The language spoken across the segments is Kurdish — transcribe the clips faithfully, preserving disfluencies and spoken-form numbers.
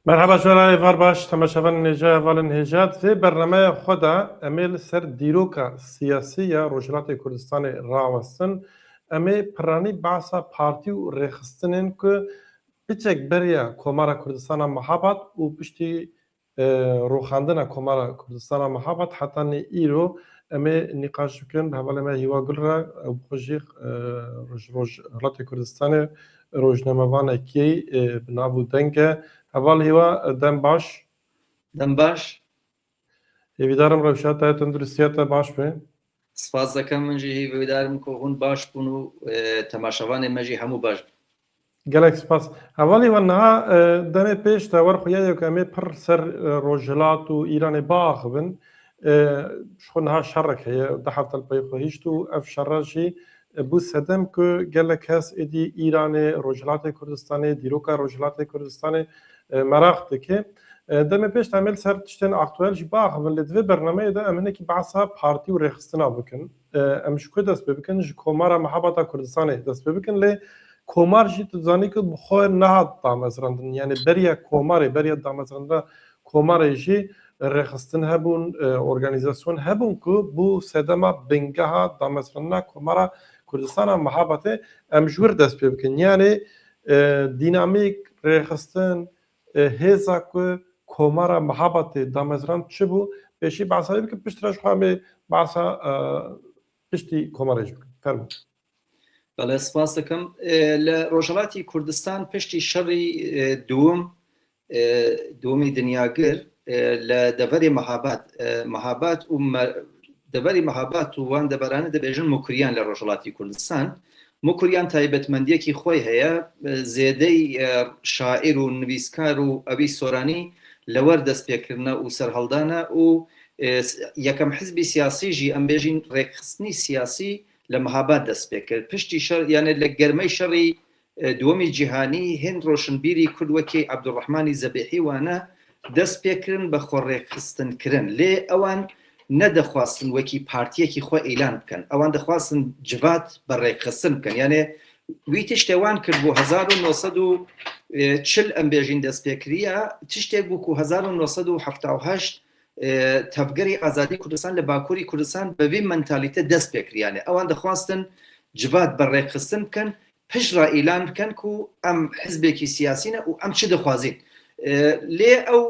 Merheba ji we re, êvar baş, temaşevanên hêja, hevalên hêja. Di vê bernameya xwe de em ê li ser dîroka siyasî ya Rojhilatê Kurdistanê rawestin. Em ê piranî behsa partî û rêxistinên ku piçek beriya Komara Kurdistana Mehabad û piştî, e, rûxandina Komara Kurdistana Mehabad hetanî îro em ê nîqaş bikin bi hevalê me Hîwa Gul re, ew bi xwe jî, e, roj-, Rojhilatê Kurdistanê rojnamevanekî, e, bi nav û deng e. Heval Hîwa, e, dem baş. Dem baş. Hêvîdarim rewşa te, tenduristiya te baş be. Spas dikim, min jî hêvîdarim ku hûn baş bûn û, e, temaşevanê me jî hemû baş bin. Gelek spas. Hevalî we niha, e, demê pêş de wer xuya ye ku em ê pir ser, e, Rojhilat û Îranê biaxivin. E, ji xwe niha şerek heye, du hefte li pey xwe hişt û ev şerre jî, e, bû sedem ku gelek kes êdî Îranê, Rojhilatê Kurdistanê, dîroka Rojhilatê Kurdistanê, e, meraq dike. E, demê pêş de em ê li ser tiştên aktuel jî biaxivin, lê di vê bernameyê de em hinekî behsa partî û rêxistina bikin. E, em ji ku dest pê bikin? Ji Komara Mehabata Kurdistanê dest pê bikin, lê Komar jî tu dizanî ku bi xwe nehat damezrandin. Yani beriya Komarê, beriya damezrandina Komarê jî rêxistin hebûn, e, organîzasyon hebûn ku bû sedema bingeha damezrandina Komara Kurdistana Mehabatê. Em ji wir dest pê bikin. Yani, e, dînamîk, rêxistin, e, hêza ku Komara Mehabatê damezrand çi bû? Pêşî behsa wê bikin, piştre ji xwe em ê behsa, e, piştî Komarê jî bikin. Fermo. Belê, spas dikim. E, li Rojhilatî Kurdistan piştî şerî, e, dûm, e, dûmî dinyagir, e, li deverê Mehabat, e, Mehabat û me-, deverê Mehabat û wan deverane dibêjin Mukuriyan li Rojhilatî Kurdistan. Mukuriyan taybetmendiyekî xwe heye, e, zêdey, e, şaîr û nivîskar û ewî soranî li wer dest pê kirine û serhildane û, e, s-, yekem hizbî siyasî jî, em bêjin rêkxistinî siyasî li Mehabat dest pê kir. Piştî şer, yani li germey şerî, e, dûmî cîhanî hin roşinbîrî Kurd wekî Ebdurrehmanî Zebîhî wane dest pê kirin bi xwe rêkxistin kirin. Lê ewan nedixwastin wekî partiyekî xwe îlan bikin. Ewan dixwastin civat bi rêkxistin bikin. Yani wî tiştê wan kir bû hezar û neh sed û çil em bêjin dest pê kiriye. Tiştê bû ku hezar û neh sed û hefta û heşt, e, Tevgerê Azadî Kurdistan li Bakurî Kurdistan bi vî mentalîte dest pê kir. Yani ewan dixwastin civat bi rêkxistin bikin, pişt re îlan bikin ku em hizbekî siyasî ne û em çi dixwazin. E, lê ew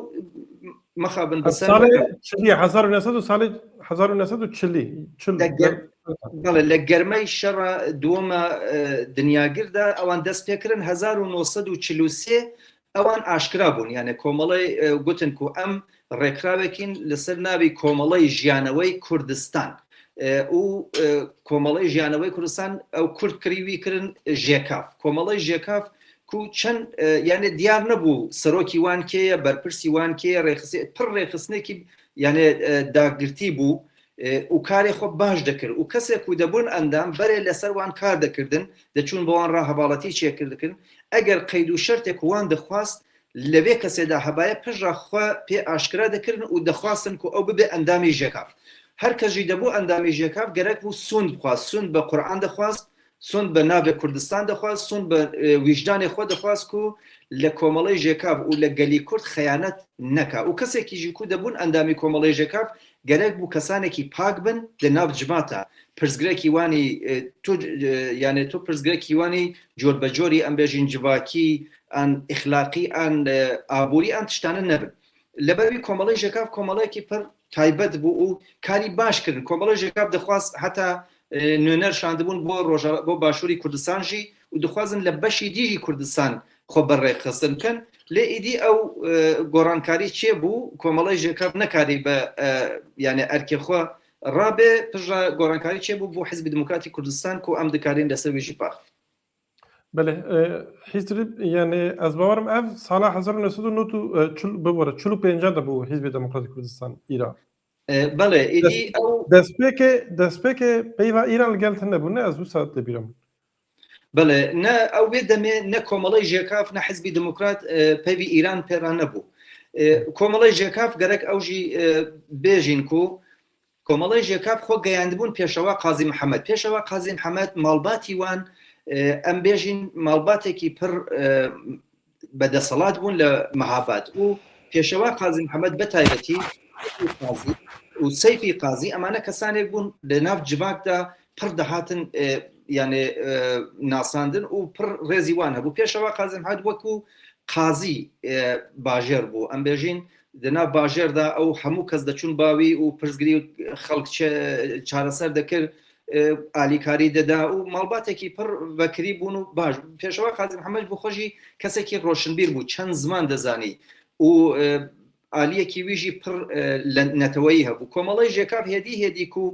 mixabin bi ser salê çilî, hezar û neh sed û salê, hezar û neh sed û çilî, çil Li ger-, belê, li germey şera dûma, e, dinyagir de ewan dest pê kirin, hezar û neh sed û çil û sê ewan aşkira bûn. Yani komeleyê, e, gotin ku em rêkxrawekîn li ser navê Komeleyê Jiyaneweyê Kurdistan. E, û, e, Komeleyê Jiyaneweyê Kurdistan ew kurt kirî wî kirin JKAF. Komeleyê JKAF ku çend, e, yani diyar nebû serokî wan kê ye, berpirsî wan kê ye, rêxisê-, pir rêxistinekî yani, e, dagirtî bû. E, û karê xwe baş dikir. Û kesê ku debûn endam, berê li ser wan kar dikirdin, diçûn bi wan re hevaletî çêkir dikirin. Eger qeyd û şertê ku wan dixwast li vê kesê de hebaye, pişt re xwe pê aşkira dikirin û dixwastin ku ew bibe endamî JKAF. Her kes jî debû endamî JKAF, gerek bû sûnd bixwast. Sûnd bi Quran dixwast, sûnd bi navê Kurdistan dixwast, sûnd bi, e, wîjdanê xwe dixwast ku li komeleyê JKAF û li gelî Kurd xeyanet neka. Û kesekî jî ku debûn endamî komeleyê JKAF, gerek bû kesanekî pak bin di nav civata. Pirsgirekî wanî, e, tu, e, yani tu pirsgirekî wanî cor be corî, em bêjin civakî, an îxlaqî, an, e, aborî, an tiştane nebin. Li ber wî komeleyê JKAF komeleyekî pir taybet bû û karî baş kirin. Komeleyê JKAF dixwast heta, e, nûner şandibûn bo Rojava-, bo Başûrî Kurdistan jî û dixwazin li beşî dî jî Kurdistan xwe bi rêxistin bikin. Lê êdî ew, e, gorankarî çêbû, komeleyê JKAF nekarî bi, e, yani erkê xwe rabe, piştre gorankarî çêbû bo Hizbê Demokratî Kurdistan ku em dikarin li ser wî jî biaxivin. Belê, e, hîstirî, yani ez bawerim ev sala hezar û neh sed û nod û, e, çil, bibore, çil û pênc de bû Hizbê Demokratîk Kurdistan, Îran. E, belê, êdî Dest-, ew destpêkê, destpêkê peyva Îran li gel tune bû, ne ez wisa tê bîra min. Belê, ne ew wê demê ne komeleyê JKAF ne Hizbê Demokrat, e, peyvî Îran pê re nebû. E, komeleyê JKAF gerek ew jî, e, bêjin ku komeleyê JKAF xwe geyandibûn Pêşewa Qazî Mihemed. Pêşewa Qazî Mihemed malbatî wan, e, em bêjin malbatekî pir, e, بە دەسەڵات بوون لە مەهاباد. و پێشەوا قازی محەممەد بە تایبەتی، قازی و سەیفی قازی، ئەمانە کەسانێک بوون لە ناو جڤاکدا پڕ دەهاتن، ئێ، یانێ، ئێ، ناساندن و پڕ ڕێزی وان هەبوو. پێشەوا قازی محەممەد وەکو قازی، ئێ، باژێر بوو. ئەم بێژین، لە ناو باژێردا ئەو هەموو کەس دەچوون باوی و پرسگری و خەڵک چە-، چارەسەر دەکرد، ئێ، ئالیکاری دەدا و ماڵباتێکی پڕ بەکری بوون و باش. پێشەوا قازی محەممەد بوو خۆشی کەسێکی ڕۆشنبیر بوو، چەند زمان دەزانی و، ئێ، ئالیەکی ویژی پڕ، ئێ، لە نەتەوەیی هەبوو. کۆمەڵەی ژێکاف هێدی هێدی کو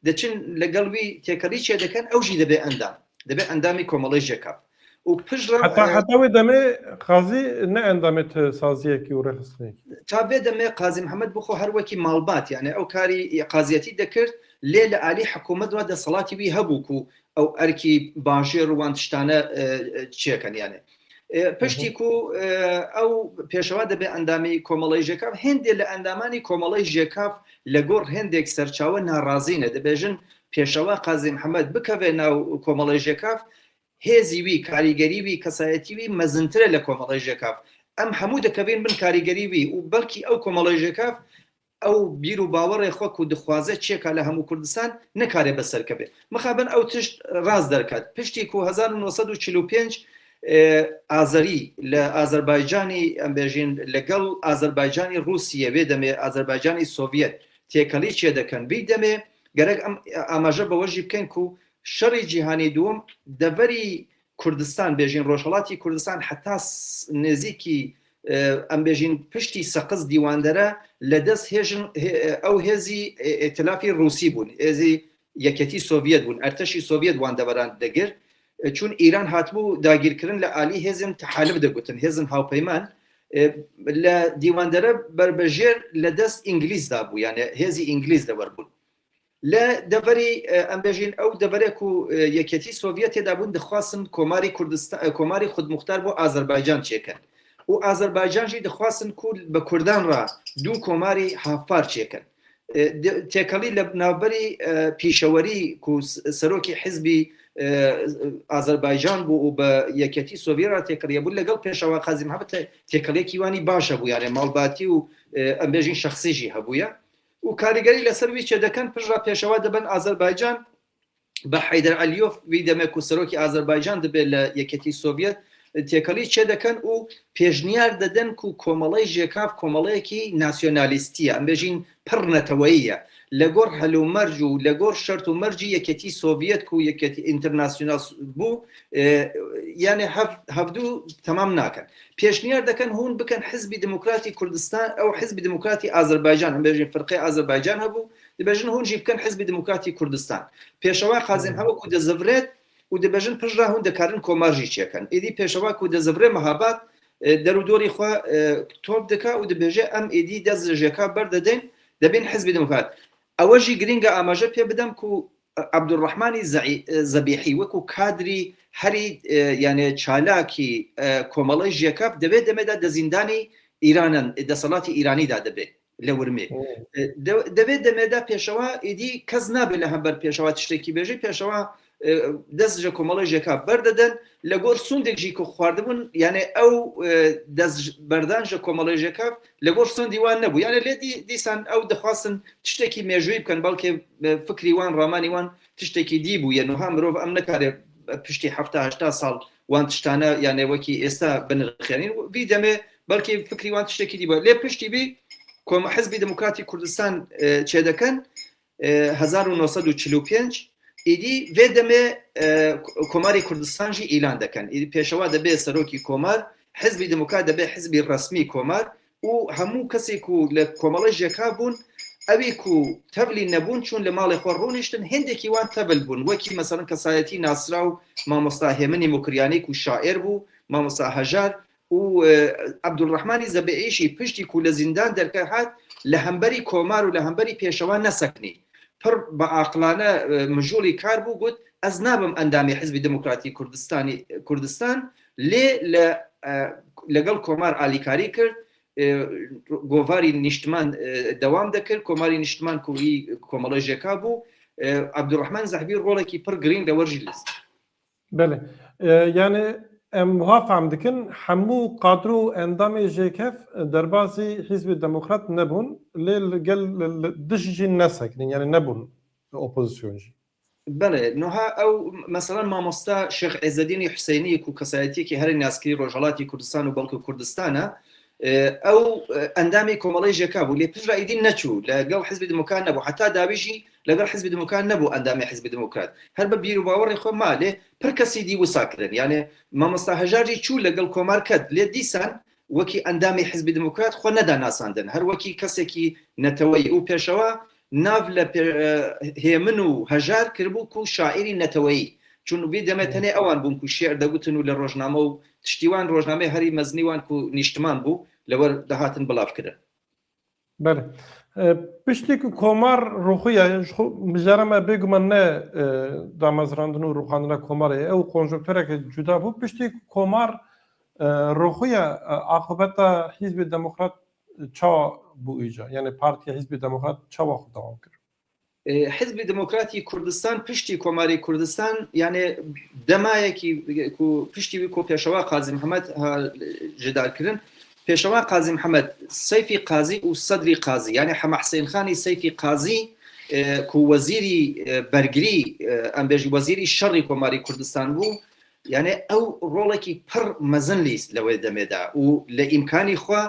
دەچن لەگەڵ وی تێکەڵی چێ دەکەن، ئەو ژی دەبێ ئەندام، دەبێ ئەندامی کۆمەڵەی ژێکاف. و پشت ڕا-، هەتا، ئێ، هەتا وێ دەمێ قازی نە ئەندامێت سازیەکی و ڕێخستنێکی. تا وێ دەمێ قازی محەممەد بخۆ هەر وەکی ماڵبات، یانێ ئەو کاری قازیەتی دەکرد، لێ لە ئالی حکوومەت وا دەسەڵاتی وی هەبوو کو ئەو ئەرکی باژێر و وان تشتانە، ئێ، ئێ، چێکەن، یانێ. ئێ، پشتی مهم. کو، ئێ، ئەو پێشەوا دەبێ ئەندامی کۆمەڵەی ژێکاف، هێندێ لە ئەندامانی کۆمەڵەی ژێکاف لە گۆڕ هێندێک سەرچاوە ناڕازینە، دەبێژن پێشەوا قازی محەممەد بکەوێ ناو کۆمەڵەی ژێکاف، هێزی وی، کاریگەری وی، کەسایەتی وی مەزنترە لە کۆمەڵەی ژێکاف. ئەم هەموو دەکەوین بن کاریگەری وی و بەڵکی ئەو کۆمەڵەی ژێکاف ئەو بیر و باوەڕێ خۆ کو دخوازێ چێکا لە هەموو کوردستان نەکارێ بەسەر کەبێ. مخابن ئەو تشت ڕاست دەرکات. پشتی کو هەزار و نۆ سەد و چل و پێنج، ئێ، ئازەری لە ئازەربایجانی، ئەم بێژین، لەگەڵ ئازەربایجانی ڕووسیە، وێ دەمێ ئازەربایجانی سۆڤیەت تێکەڵی چێ دەکەن. بی دەمێ گەرەک ئەم ئاماژە بەوەژی بکەین کو شەڕی جیهانی دووەم دەڤەری کوردستان، بێژین ڕۆژهەڵاتی کوردستان، حتا س-، نێزیکی، ئێ، ئەم بێژین پشتی سەقز دیواندەرە لە دەست هێژن، هێ-، ئەو هێزی ئێ-، ئێتلافی ڕووسی بوون، هێزی یەکێتی سۆڤیەت بوون، ئەرتەشی سۆڤیەت وان دەبەران دەگرت. ئێ، چون ئیران هاتبوو داگیرکردن لە ئالی هێزن تەحالف دەگوتن، هێزن هاوپەیمان، ئێ، لە دیواندەرە بەربەژێر لە دەست ئینگلیزدا بوو، یانێ هێزی ئینگلیز لەوەر بوون. لە دەڤەری، ئێ، ئەم بێژین ئەو دەڤەرێک و، ئێ، یەکێتی سۆڤیەت تێدا بوون، دخواستن کۆماری کوردستان، ئێ، کۆماری خودموختار بۆ ئازەربایجان چێکەن. و ئازەربایجان ژی دخواستن کو بە کوردان ڕا دوو کۆماری هاوپار چێکەن. ئێ، د-، تێکەڵی لە ناوبەری، ئێ، پیشەوەری کو س-، سەرۆکی حزبی، ئێ، ئازەربایجان بوو و بە یەکێتی سۆڤیەت ڕا تێکەڵیە بوو، لەگەڵ پێشەوا قازی محەممەد تێ-، تێکەڵیەکی وانی باشە بوو، یانێ ماڵباتی و، ئێ، ئەم بێژین شەخسیژی هەبووە. و کاریگەری لەسەر وی چێ دەکەن، پشت ڕا پێشەوا دەبن ئازەربایجان بە حەیدەر عەلیۆف وی دەمێک و سەرۆکی ئازەربایجان دەبێت لە یەکێتی سۆڤیەت تێکەڵی چێ دەکەن و پێشنیار دەدەن کو کۆمەڵەی ژێکاف کۆمەڵەیەکی ناسیۆنالیستیە، ئەم بێژین پڕ نەتەوەییە، لە گۆڕ هەلومەرج و لە گۆڕ شەرت و مەرجی یەکێتی سۆڤیەت کو یەکێتی ئینتەرناسیۆنال بوو، ئێ، یانێ هەف-، هەڤدوو تەمام ناکەن. پێشنیار دەکەن هون بکەن حزبی دموکراتی کوردستان، ئەو حزبی دموکراتی ئازەربایجان، ئەم بێژین فرقەی ئازەربایجان هەبوو، دەبێژن هون ژی بکەن حزبی دموکراتی کوردستان. پێشەوا قازی محەممەد کو دەزڤرێت و دەبێژن پشت ڕا هون دەکارن کۆمار ژی چێکەن. ئیدی پێشەوا کو دەزڤرێ مەهاباد، ئێ، دەرودۆری خوا، ئێ، تۆپ دکا و دەبێژێ ئەم ئیدی دەست لە ژێکا بەردەدەین، دەبین حزبی دموکرات. ئەوە ژی گرینگە ئاماژە پێ بدەم کو عەبدولڕەحمانی زەعی-، زەبیحی وەکو کادری هەری، ئێ، یانێ چالاکی، ئێ، کۆمەڵەی ژێکاف دەبێت دەمێدا دە زیندانی ئیرانن، دەسەڵاتی ئیرانیدا دەبێت لە ورمێ. ئێ، دە-، دەبێت دەمێدا پێشەوا ئیدی کەس نابێت لە هەمبەر پێشەوا تشتێکی بێژی، پێشەوا، ئێ، دەست ژە کۆمەڵەی ژێکاف بەردەدەن، لە گۆر سوندێک ژی کو خواردبوون، یانێ ئەو، ئێ، دەست بەردان ژە کۆمەڵەی ژێکاف لە گۆر سوندی وان نەبوو. یانێ لێ دی-، دیسان ئەو دەخواستن تشتێکی مێژووی بکەن، بەڵکێ فکری وان، ڕامانی وان تشتێکی دی بوو. یە نوها مرۆڤ ئەم نەکارێ پشتی حەفتا هەشتا ساڵ وان تشتانە، یانێ وەکی ئێستا بنرخێنین. وی دەمێ بەڵکێ فکری وان تشتێکی دی بوو. لێ پشتی بی کۆمە حزبی دموکراتی کوردستان، ئێ، چێ دەکەن، ئێ، هەزار و نۆ سەد و چل و پێنج، ئیدی وێ دەمێ، ئێ، کۆماری کوردستان ژی ئیلان دەکەن. ئیدی پێشەوا دەبێ سەرۆکی کۆمار، حزبی دموکرات دەبێ حزبی ڕەسمی کۆمار و هەموو کەسێک و لە کۆمەڵەی ژێکا بوون، ئەوی کو تەڤلی نەبوون چوون لە ماڵێ خۆ ڕوونیشتن، هێندێکی وان تەڤل بوون، وەکی مەسەلەن کەسایەتی ناسراو مامۆستا هێمنی موکریانی کو شاعێر بوو، مامۆستا هەژار، و، ئێ، عەبدولڕەحمانی زەبیعیشی پشتی کو لە زیندان دەرکە هات، لە هەمبەری کۆمار و لە هەمبەری پێشەوا نەسەکنی. پڕ بە عاقلانە، ئێ، مژوڵی کار بوو، گوت، ئەز نابم ئەندامی حزبی دموکراتی کوردستانی، کوردستان، لێ لە، ئێ، لەگەڵ کۆمار ئالیکاری کرد، ئێ، گۆڤاری نیشتمان، ئێ، دەوام دەکرد، کۆماری نیشتمان کو ئی کۆمەڵەی ژێکا بوو، ئێ، عەبدولڕەحمان زەحبی ڕۆڵێکی پڕ گرینگ لە وەرژی لیست. بەێ. ئێ، یانێ Em wiha fehm dikin, hemû kadro û endamê J K F derbasî Hizbê Demokrat nebûn, lê li gel, li, li, dij jî nesekirin, yani nebûn opozisyon jî. Belê, nuha ew, meselan, mamosta Şêx Êzedînî Huseynî ku kesayetiyekî herî naskirî Rojhelatî Kurdistan û belku Kurdistan e, e, ew, e, endamê Komeleyê J K bû, lê piştre îdî neçû, li gel Hizbê Demokrat nebû. Heta dawî jî li gel Hizbê Demokrat nebû, endamê Hizbê Demokrat. Her bi bîr û bawerê xwe ma, lê pir kesî dî wisa kirin. Yani mamosta Hejar jî çû li gel Komar ket, lê dîsan wekî endamê Hizbê Demokrat xwe neda nasandin. Her wekî kesekî neteweyî û pêşewa nav li pê-, e, Hêmin û Hejar kiribû ku şaîrî neteweyî. Çun vî demê Hmm. tenê ewan bûn ku şiir degutin û li rojname û tiştî wan, rojnameyê herî mezinî wan ku Nîştiman bû, li wer dihatin bilavkirin. Belê. E, piştî ku komar rûxiya, ji xwe mijara me bêguman ne, e, damezrandin û rûxandina komarê ye. Ew konjonktureke cuda bû. Piştî ku komar, e, rûxiya, e, aqibeta Hizbê Demokrat çawa bû îca? Yani Partiya Hizbê Demokrat çawa xwe dewam kir? E, Hizbê Demokratî Kurdistan piştî Komarê Kurdistan, yani demayekî ku piştî wî ku Pêşewa Qazî Mihemed ha jidarkirin, Pêşewa Qazî Mihemed, Seyfî Qazî û Sedrî Qazî, yani Hema Huseyîn Xanî Seyfî Qazî, e, ku wezîrî, e, bergirî, e, em bêjî wezîrî şerî Komarê Kurdistan bû, yani ew rolekî pir mezin lîst li wê demê de û li îmkanî xwe,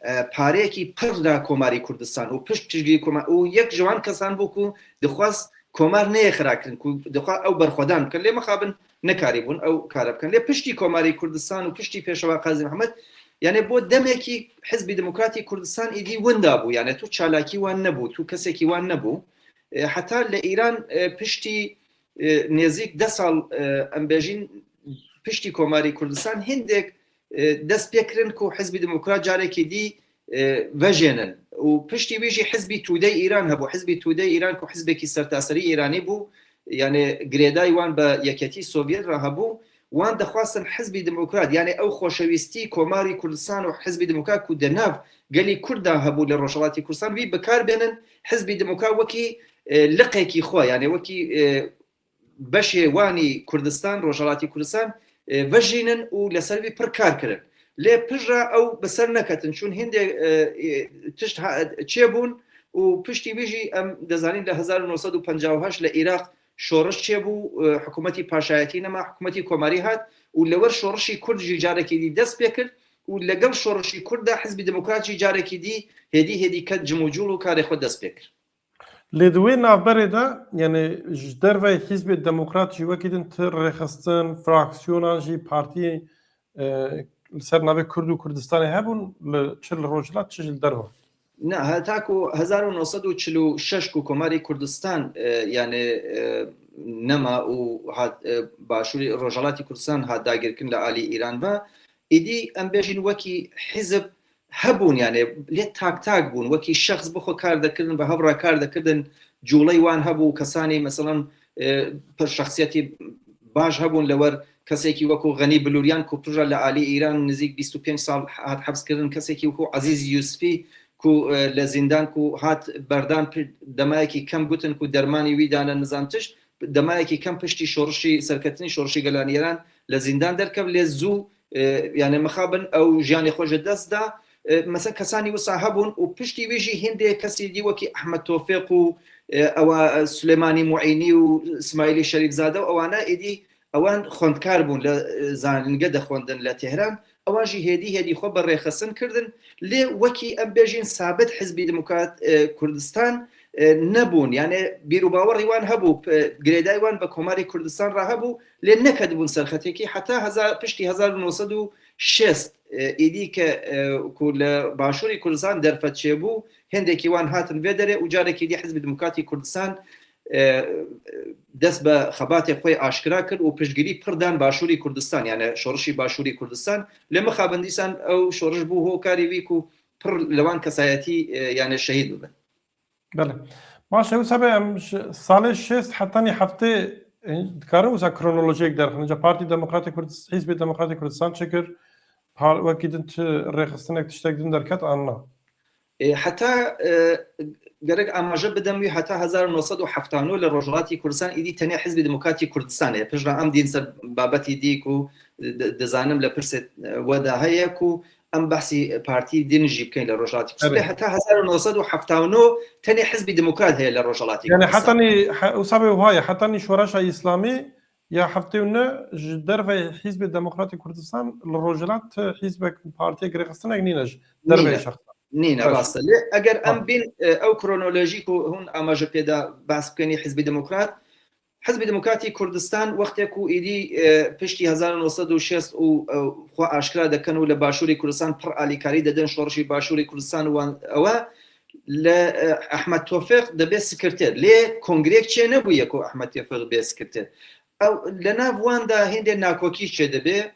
e, pareyekî pir da Komarê Kurdistan û pişt piştgirî Komar û yek ji wan kesan bû ku dixwest komar neyê xirakirin, ku dixwest ew berxwedan bikin. Lê mixabin nekarîbûn ew kare bikin. Lê piştî Komarê Kurdistan û piştî Pêşewa Qazî Mihemed, yani bo demekî Hizbî Demokratî Kurdistan îdî winda bû. Yani tu çalakî wan nebû, tu kesekî wan nebû. E, heta li Îran, e, piştî, e, nêzîk deh sal, e, em bêjin piştî Komarê Kurdistan hindek, e, dest pê kirin ku Hizbî Demokrat carekî dî, e, vejênin. Û piştî wî jî Hizbî Tudey Îran hebû. Hizbî Tudey Îran ku hizbekî sertaserî Îranî bû, yani girêdayî wan bi Yeketî Sovyet re hebû. Wan dixwastin Hizbî Demokrat, yani ew xoşewîstî Komarî Kurdistan û Hizbî Demokrat ku di nav gelî Kurd de hebû li Rojhelatî Kurdistan, wî bi kar bênin, Hizbî Demokrat wekî, e, liqekî xwe, yani wekî, e, beşê wanî Kurdistan, Rojhelatî Kurdistan, e, vejînin û li ser vî pir kar kirin. Lê pir re ew bi ser neketin, çûn hindê, e, e, tişt ha-, çêbûn û piştî wî jî em dizanîn li hezar û neh sed û penca û heşt li Iraq şoriş çêbû, e, hikûmetî paşayetî nema, hikûmetî komarî hat û li wer şorişî Kurd jî carekî dî dest pê kir û li gel şorişî Kurd de Hizbî Demokrat jî carekî dî hêdî hêdî ket cim û cûl û karê xwe dest pê kir. Lê di wê navberê de, yani ji derveyî Hizbê Demokrat jî wekî din ti rêxistin, fraksiyonan jî partiyê, e, li ser navê Kurd û Kurdistanê hebûn, li çi li Rojhilat, çi jî li derve? Ne, heta ku hezar û neh sed û çil û şeş ku Komarê Kurdistan, e, yani, e, nema û hat, e, başûrê Rojhelatî Kurdistan hat dagirkirin li alî Îran ve, êdî em bêjin wekî hizb hebûn, yani lê tak tak bûn, wekî şexs bi xwe kar dekirin, bi hev re kar dekirin, cûley wan hebû, kesanê, meselan, e, pir şexsiyetî baş hebûn li wer, kesekî wekû Xenî Bilûriyan ku pir re li alî Îran nizîk bîst û pênc sal hat heps kirin, kesekî wekû Ezîz Yûsifî ku, e, li zîndan ku hat berdan, pir demayekî kem gutin ku dermanî wî dane nizam tişt, demayekî kem piştî şorişî serketinî, şorişî Gelanî Îran li zîndan derkev, lê zû, e, yani mixabin ew jiyanê xwe ji dest da. E, mesela kesanî wisa hebûn û piştî wî jî hindê kesî dî wekî Ehmed Tofîq û, e, ewa, e, Suleymanî Muînî û Îsmaîlî Şerîfzade û ewana êdî ewan xwendkar bûn, li, e, zanînge dixwendin li Tehran. Ewan jî hêdî hêdî xwe bi rêxistin kirdin. Lê wekî em bêjin sabit Hizbî Demokrat, e, Kurdistan, e, nebûn. Yani bîr û bawerî wan hebû, e, girêdayî wan bi Komarê Kurdistan re hebû, lê neketibûn ser xetekî heta hezar, piştî hezar û neh sed û şêst, e, êdî ke, e, ku li Başûrê Kurdistan derfet çêbû, hindekî wan hatin vê derê û carekî dî Hizbê Demokratî Kurdistan, e, dest bi xebatê xwe aşkira kir û piştgirî pir dan Başûrî Kurdistan, yani şorişî Başûrî Kurdistan. Lê mixabin dîsan ew şoriş bû hokarî wî ku pir li wan kesayetî, e, yani şehîd bibin. Belê. Baş e, wisa be em ji salê şêst hetanî heftê, e, dikarin wisa kronolojiyek derxin. Ca Partî Demokratîk Kurdistan, Hizbê Demokratîk Kurdistan çi kir? Par-, wekî din çi rêxistinek, tiştek din derket an na? E, heta, e, gerek amaje bidem wî heta hezar û neh sed û hefta û neh li Rojhilatî Kurdistan îdî tenê Hizbî Demokratî Kurdistanê ye. Piştre em dîn ser babetî dî ku di-, dizanim li pirsê we de heye ku em behsî partî din jî bikin li Rojhilatî Kurdistan. Heta hezar û neh sed û hefta û neh tenê Hizbî Demokrat heye li Rojhilatî Kurdistan. Yani hetanî, he, wisa bê wiha ye, hetanî Şoreşa Îslamî ya heftê û neh ji derveyê Hizbê Demokratî Kurdistan li Rojhilat hizbek, partiyek rêxistinek nîne ji derveyê şexsan. Nîne, rast e. Lê eger em bîn, e, ew kronolojî ku hûn amaje pê de behs bikin, Hizbî Demokrat, Hizbî Demokratî Kurdistan wextê ku êdî, e, piştî hezar û neh sed û şêst û, e, xwe aşkera dikin û li Başûrê Kurdistan pir alîkarî didin şorişî Başûrê Kurdistan û wan ewe li, e, Ehmed Tofîq dibe sekreter. Lê kongreyek çênebûye ku Ehmed Tofîq bê sekreter. Ew li nav wan de hêndê nakokî çêdibe.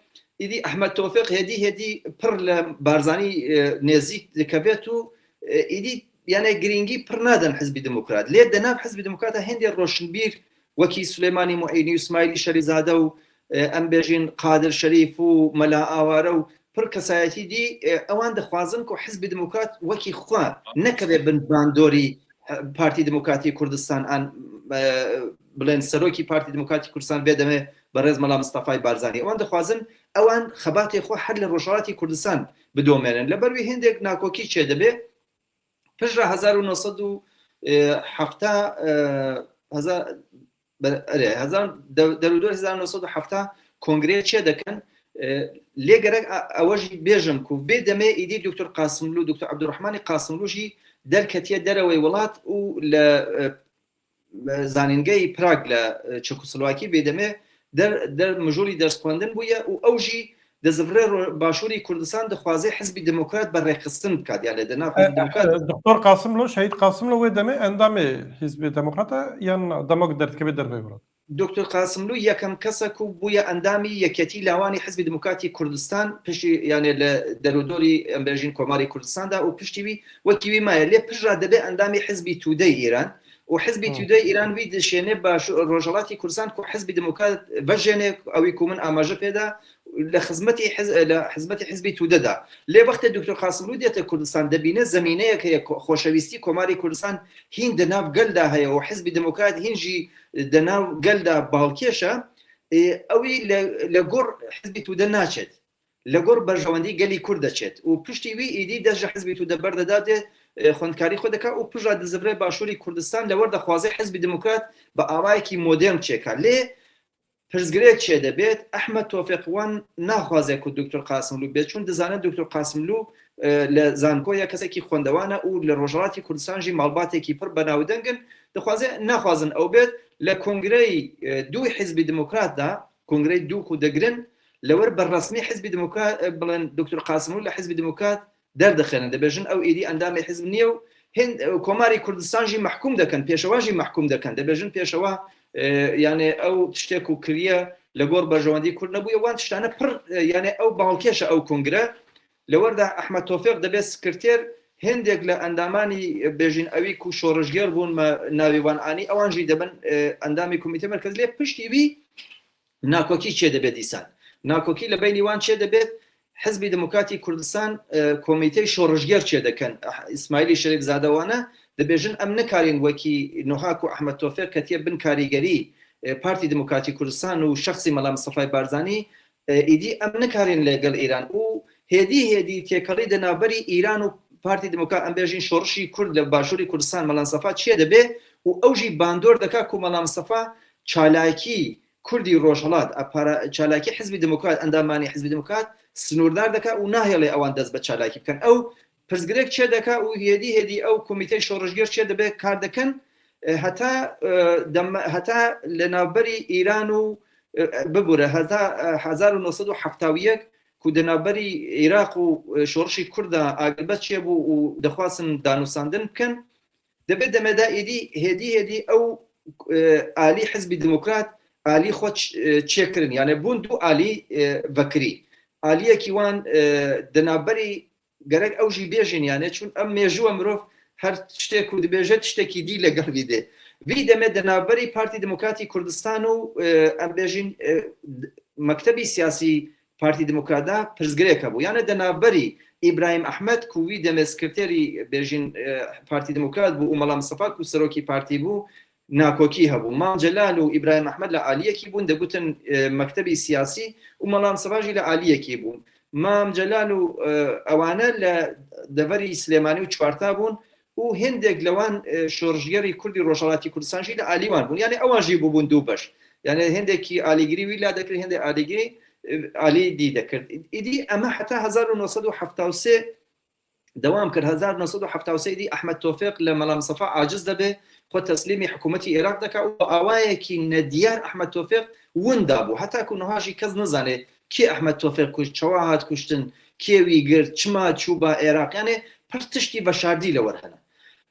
Îdî Ehmed Tofîq hêdî hêdî pir li Barzanî, e, nêzîk dikevêt û, e, îdî yani girîngî pir nadin Hizbî Demokrat. Lê di nav Hizbî Demokrat de hêndê roşnbîr wekî Suleymanî Muînî û Îsmaîlî Şerîfzade û, e, em bêjin Qadir Şerîf û Mela Aware û pir kesayetî dî, e, ewan dixwazin ku Hizbî Demokrat wekî xwe nekeve bin bandorî, e, Partî Demokratî Kurdistan an, e, bilên serokî Partî Demokratî Kurdistan vê demê berêz Mela Mistefayî Barzanî. Ewan dixwazin ewan xebatê xwe her li Rojhilatî Kurdistan bidomênin. Li ber wî hindek nakokî çêdibe. Piştre hezar û neh sed û hefta, e, hezar, be-, erê, hezar, de-, derûdor hezar û neh sed û hefta kongreyê çêdikin. E, lê gerek a-, ewe jî bêjim ku vê demê êdî Doktor Qasimlû, Doktor Ebdurrahmanî Qasimlû jî derketiye derewey welat û li, e, zanîngehê Prag li, e, Çekoslovakî vê demê der, der mijûlî dersxwendin bûye û ew jî di zivirê ro-, Başûrî Kurdistan dixwaze Hizbî Demokrat bi rêxistin bikat. Yani di nav Hizbî Demokrat. E, Doktor Qasimlo, Şehîd Qasimlo wê demê endamê Hizbê Demokrat e yan dema ku derdikeve derveyî welat? Doktor Qasimlû yekem kes e ku bûye endamî Yeketî Lawanî Hizbî Demokratî Kurdistan, piştî, yani, li derûdorî, em bêjin, Komarê Kurdistan de û piştî wî wekî wî maye. Lê piştre dibe endamî Hizbî Tudeyê Îran û Hizbî Tudeyê Îran wî dişêne baş Rojhilatî Kurdistan ku Hizbî Demokrat vejêne, ew ê ku min amaje pê de li xizmetî hiz-, li xizmetî Hizbî Tude de. Lê wextê Doktor Qasimlû dête Kurdistan dibîne zemîneyek heye ku xoşewîstî Komarê Kurdistan hîn di nav gel de heye û Hizbî Demokrat hîn jî di nav gel de balkêş e, ê, ew ê li, li gor Hizbî Tude naçêt. Li gor berjewendî gelî Kurd de çêt. Û piştî wî êdî dest ji Hizbî Tude berde dadê, e, xwendkarî xwe dike û piştre di zivirê Başûrî Kurdistan li wir dixwaze Hizbî Demokrat bi awayekî modern çêka. Lê pirsgirêk çêdibêt, Ehmed Tofîq wan naxwaze ku Doktor Qasimlû bêt, çûn dizane Doktor Qasimlû, e, li zankoya kesekî xwendewan e û li Rojhilatî Kurdistan jî malbatekî pir benawdeng in, dixwaze, naxwazin ew bêt. Li kongreyê, e, dû Hizbî Demokrat de, kongreyê dû ku digirin, li wir bi resmî Hizbî Demokrat, e, bilin Doktor Qasimlû li Hizbî Demokrat derdixînin. Dibêjin ew êdî endamê hizb niye û hin, e, Komarê Kurdistan jî mehkûm dikin, pêşewa jî mehkûm dikin. Dibêjin pêşewa, e, yani ew tiştê ku kiriye li gor berjewendî Kurd nebûye. Wan tiştane pir, e, yani ew balkêş e ew kongre. Li wir de Ehmed Tofîq dibe sekreter, hindek li endamanî, e, bêjin ewî ku şoreşger bûn me navê wan anî, ewan jî dibin, e, endamê Komîtê Merkez. Lê piştî wî nakokî çêdibe dîsan. Nakokî li beynî wan çêdibêt, Hizbî Demokratî Kurdistan, e, komîteyê şoreşger çêdikin. Eh, Îsmaîlî Şerîfzade wan e, dibêjin em nikarîn wekî nuha ku Ehmed Tofîq ketiye bin karîgerî, e, Partî Demokratî Kurdistan û şexsî Mela Mistefayê Barzanî, e, êdî em nikarîn li gel Îran. Û hêdî hêdî têkelî di navberî Îran û Partî Demokrat, em bêjin şorişî Kurd li Başûrî Kurdistan Mela Mistefa çêdibe û ew jî bandor dike ku Mela Mistefa çalakî Kurdî Rojhilat, a para-, çalakî Hizbî Demokrat, endamanî Hizbî Demokrat sinûrdar dike û nahêle ewan dest bi çalakî bikin. Ew pirsgirêk çêdike û hêdî hêdî ew komîteyê şoreşger çêdibe kar dikin, e, heta, e, dem-, heta li navberî Îran û, e, bibûre, heta, e, hezar û neh sed û hefta û yek ku di navberî Iraq û, e, şorişî Kurd de agirbat çêbû û dixwastin danûstandin bikin. Di vê demê de êdî hêdî hêdî ew, e, alî Hizbî Demokrat alî xwe ç-, e, çêkirin. Yani bûn du alî, e, vekirî. Aliyekî wan, e, di navberî gerek ew jî bêjin yani, çun em mêjû e, mirov her tiştê ku dibêje tiştekî dî li gel vî dê. Vî demê di navberî Partî Demokratî Kurdistan û, e, em bêjin, e, d-, mektebî siyasî Partî Demokrat de pirsgirêk hebû. Yani di navberî Îbrahîm Ehmed ku wî demê sekreterî bêjin, e, Partî Demokrat bû û Mela Mistefa ku serokî partî bû, nakokî hebû. Mam Celal û Îbrahîm Ehmed li aliyekî bûn, digotin, e, mektebî siyasî û Mela Mistefa jî li aliyekî bûn. Mam Celal û, e, ewane li deverî Silêmanî û Çuarta bûn û hindek li wan, e, şorişgerî Kurdî Rojhelatî Kurdistan jî li alî wan bûn. Yani ewan jî bûbûn du beş. Yani hindekî alîgirî wî la dekir, hindek alîgirî, e, alî dî dekir. Îdî eme heta hezar û neh sed û hefta û sê dewam kir. Hezar neh sed û hefta û sê dî Ehmed Tofîq li Mela Mistefa aciz debe, xwe teslîmî hikûmetî Iraq dike û awayekî nediyar Ehmed Tofîq winda bû. Heta ku niha jî kes nizane kê Ehmed Tofîq kuşt, çawa hat kuştin, kê wî girt, çima çû ba Iraq. Yani pir tiştî veşardî li wir hene.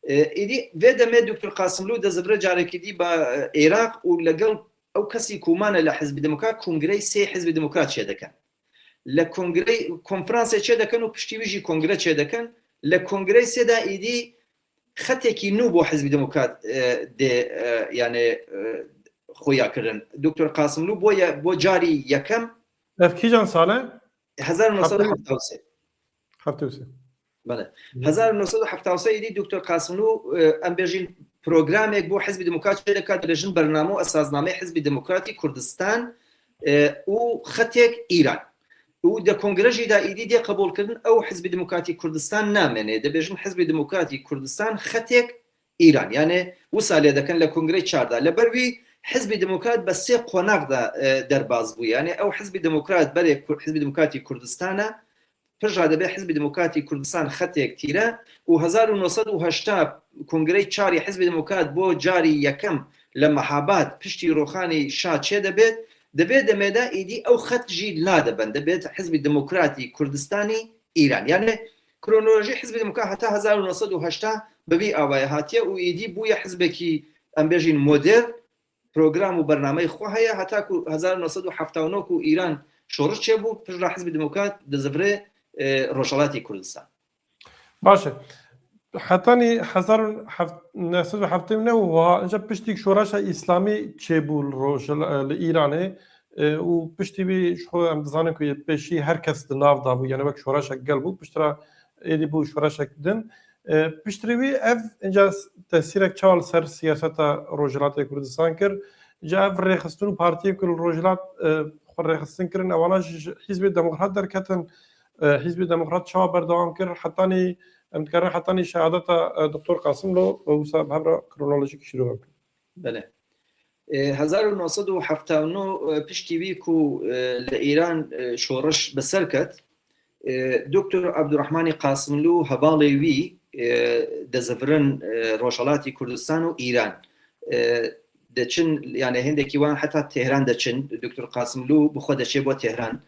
E, êdî vê demê Doktor Qasimlû dizivire carekî dî ba, e, Iraq û legel ew kesî ku mane li Hizbî Demokrat, kongreyê sê Hizbî Demokrat çêdikin. Li kongreyê konferansê çêdikin û piştî wî jî kongre çêdikin. Li kongreyê sê de êdî xetekî nû bo Hizbî Demokrat, e, dê, e, yani, e, xuya kirin. Doktor Qasimlû bo ye-, bo carî yekem Ev kîjan sal e? Hezar neh sed û hefta û sê. Hefta û sê. Bele. Hı. Hezar neh sed û hefta û sê êdî Doktor Qasimlû, e, em bêjin programek bo Hizbî Demokrat çêdike, dibêjin bername û esaznameyê Hizbî Demokratî Kurdistan, e, û xetek Îran. Û di kongre jî de êdî dê qebûlkirin ew Hizbî Demokratî Kurdistan namêne. Dibêjin Hizbî Demokratî Kurdistan xetek Îran. Yani wisa lê dikin li kongreyê çar de. Li ber wî Hizbî Demokrat bi sê qonax de, e, derbas bû. Yani ew Hizbî Demokrat berê Kur-, Hizbî Demokratî Kurdistan e. Pir jî dibe Hizbî Demokratî Kurdistan xetek tîre û hezar û neh sed û heşta kongreyê çarî Hizbî Demokrat bo carî yekem li Mehabad piştî Roxanî Şa çêdibêt. Di vê demê de êdî ew xet jî ladibin. Dibêt Hizbî Demokratî Kurdistanî Îran. Yani kronolojî Hizbî Demokrat heta hezar û neh sed û heşta bi vî awayê hatiye û êdî bûye hizbekî, em bêjin, modern, program û bernameyê xwe heye, heta ku hezar û neh sed û hefta û neh ku Îran şoriş çêbû, piştre Hizbî Demokrat dizivire, e, Rojhelatê Kurdistan. Baş e. Hetanî hezar û heft, neh sed û heftê û neh û wiha, înca piştî şoreşa Îslamî çêbû li Rojhila-, li Îranê, e, û piştî wî ji xwe em dizanin ku yê pêşî her kes di nav de bû, yani wek şoreşek gel bû, piştre êdî bû şoreşek din. E, piştre wî ev, înca tesîrek çawa li ser siyaseta Rojhilatê Kurdistan kir? Ji ev rêxistin û partiyên ku li Rojhilat, e, xwe rêxistin kirin, ewana ji, ji Hîzbê Demokrat derketin, e, Hîzbê Demokrat çawa berdewam kir? Hetanî, em dikarin hetanî şehadeta, e, Doktor Qasimlo, e, wisa bi hev re kronolojîk şîrove bikin. Belê. E, hezar û neh sed û hefta û neh, e, piştî wî ku, e, li Îran, e, şoriş bi ser ket, e, Doktor Abdurrahmanî Qasimlû hevalê wî, e, dizivirin, e, Rojhelatî Kurdistan û Îran. E, diçin, yani hindekî wan heta Tehran diçin, Doktor Qasimlû bi xwe diçe bo Tehran.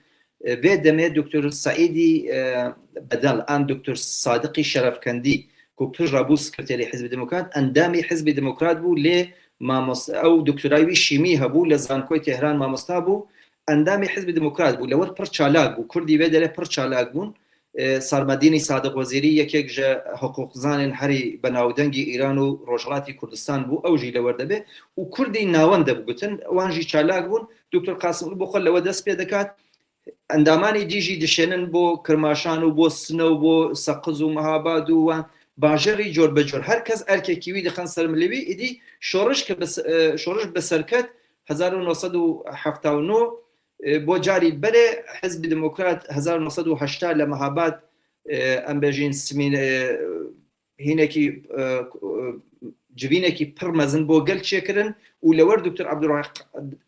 E, vê demê Doktor Saîdî, e, Bedel an Doktor Sadiqî Şerefkendî ku pir re bû sekreterê Hizbê Demokrat, endamê Hizbê Demokrat bû, lê mamos-, ew doktorayê wî şîmî hebû, li Zankoyê Tehran mamosta bû, endamê Hizbê Demokrat bû, li wir pir çalak bû, Kurdî vê derê pir çalak bûn. E, Sarmedînî Sadiq Wezîrî yekek ji hiqûqzanên herî benawdengî Îran û Rojhilatî Kurdistan bû, ew jî li wir dibe û Kurdî navend dibigotin, wan jî çalak bûn. Doktor Qasimlû bi xwe li we dest pê dikat. Endamanê dî jî dişênin bo Kirmaşan û bo Sine û bo Seqiz û Mehabad û wan bajarî cor bi cor. Her kes erkekî wî dixin ser milê wî. Êdî şoriş ke bi se-, e, şoriş bi ser ket hezar û neh sed û hefta û neh, e, bo carî berê Hizbî Demokrat hezar û neh sed û heşta li Mehabad, e, em bêjin simîn-, e, hînekî, e, e, civînekî pir mezin bo gel çêkirin û li wir Doktor Abdurrah-,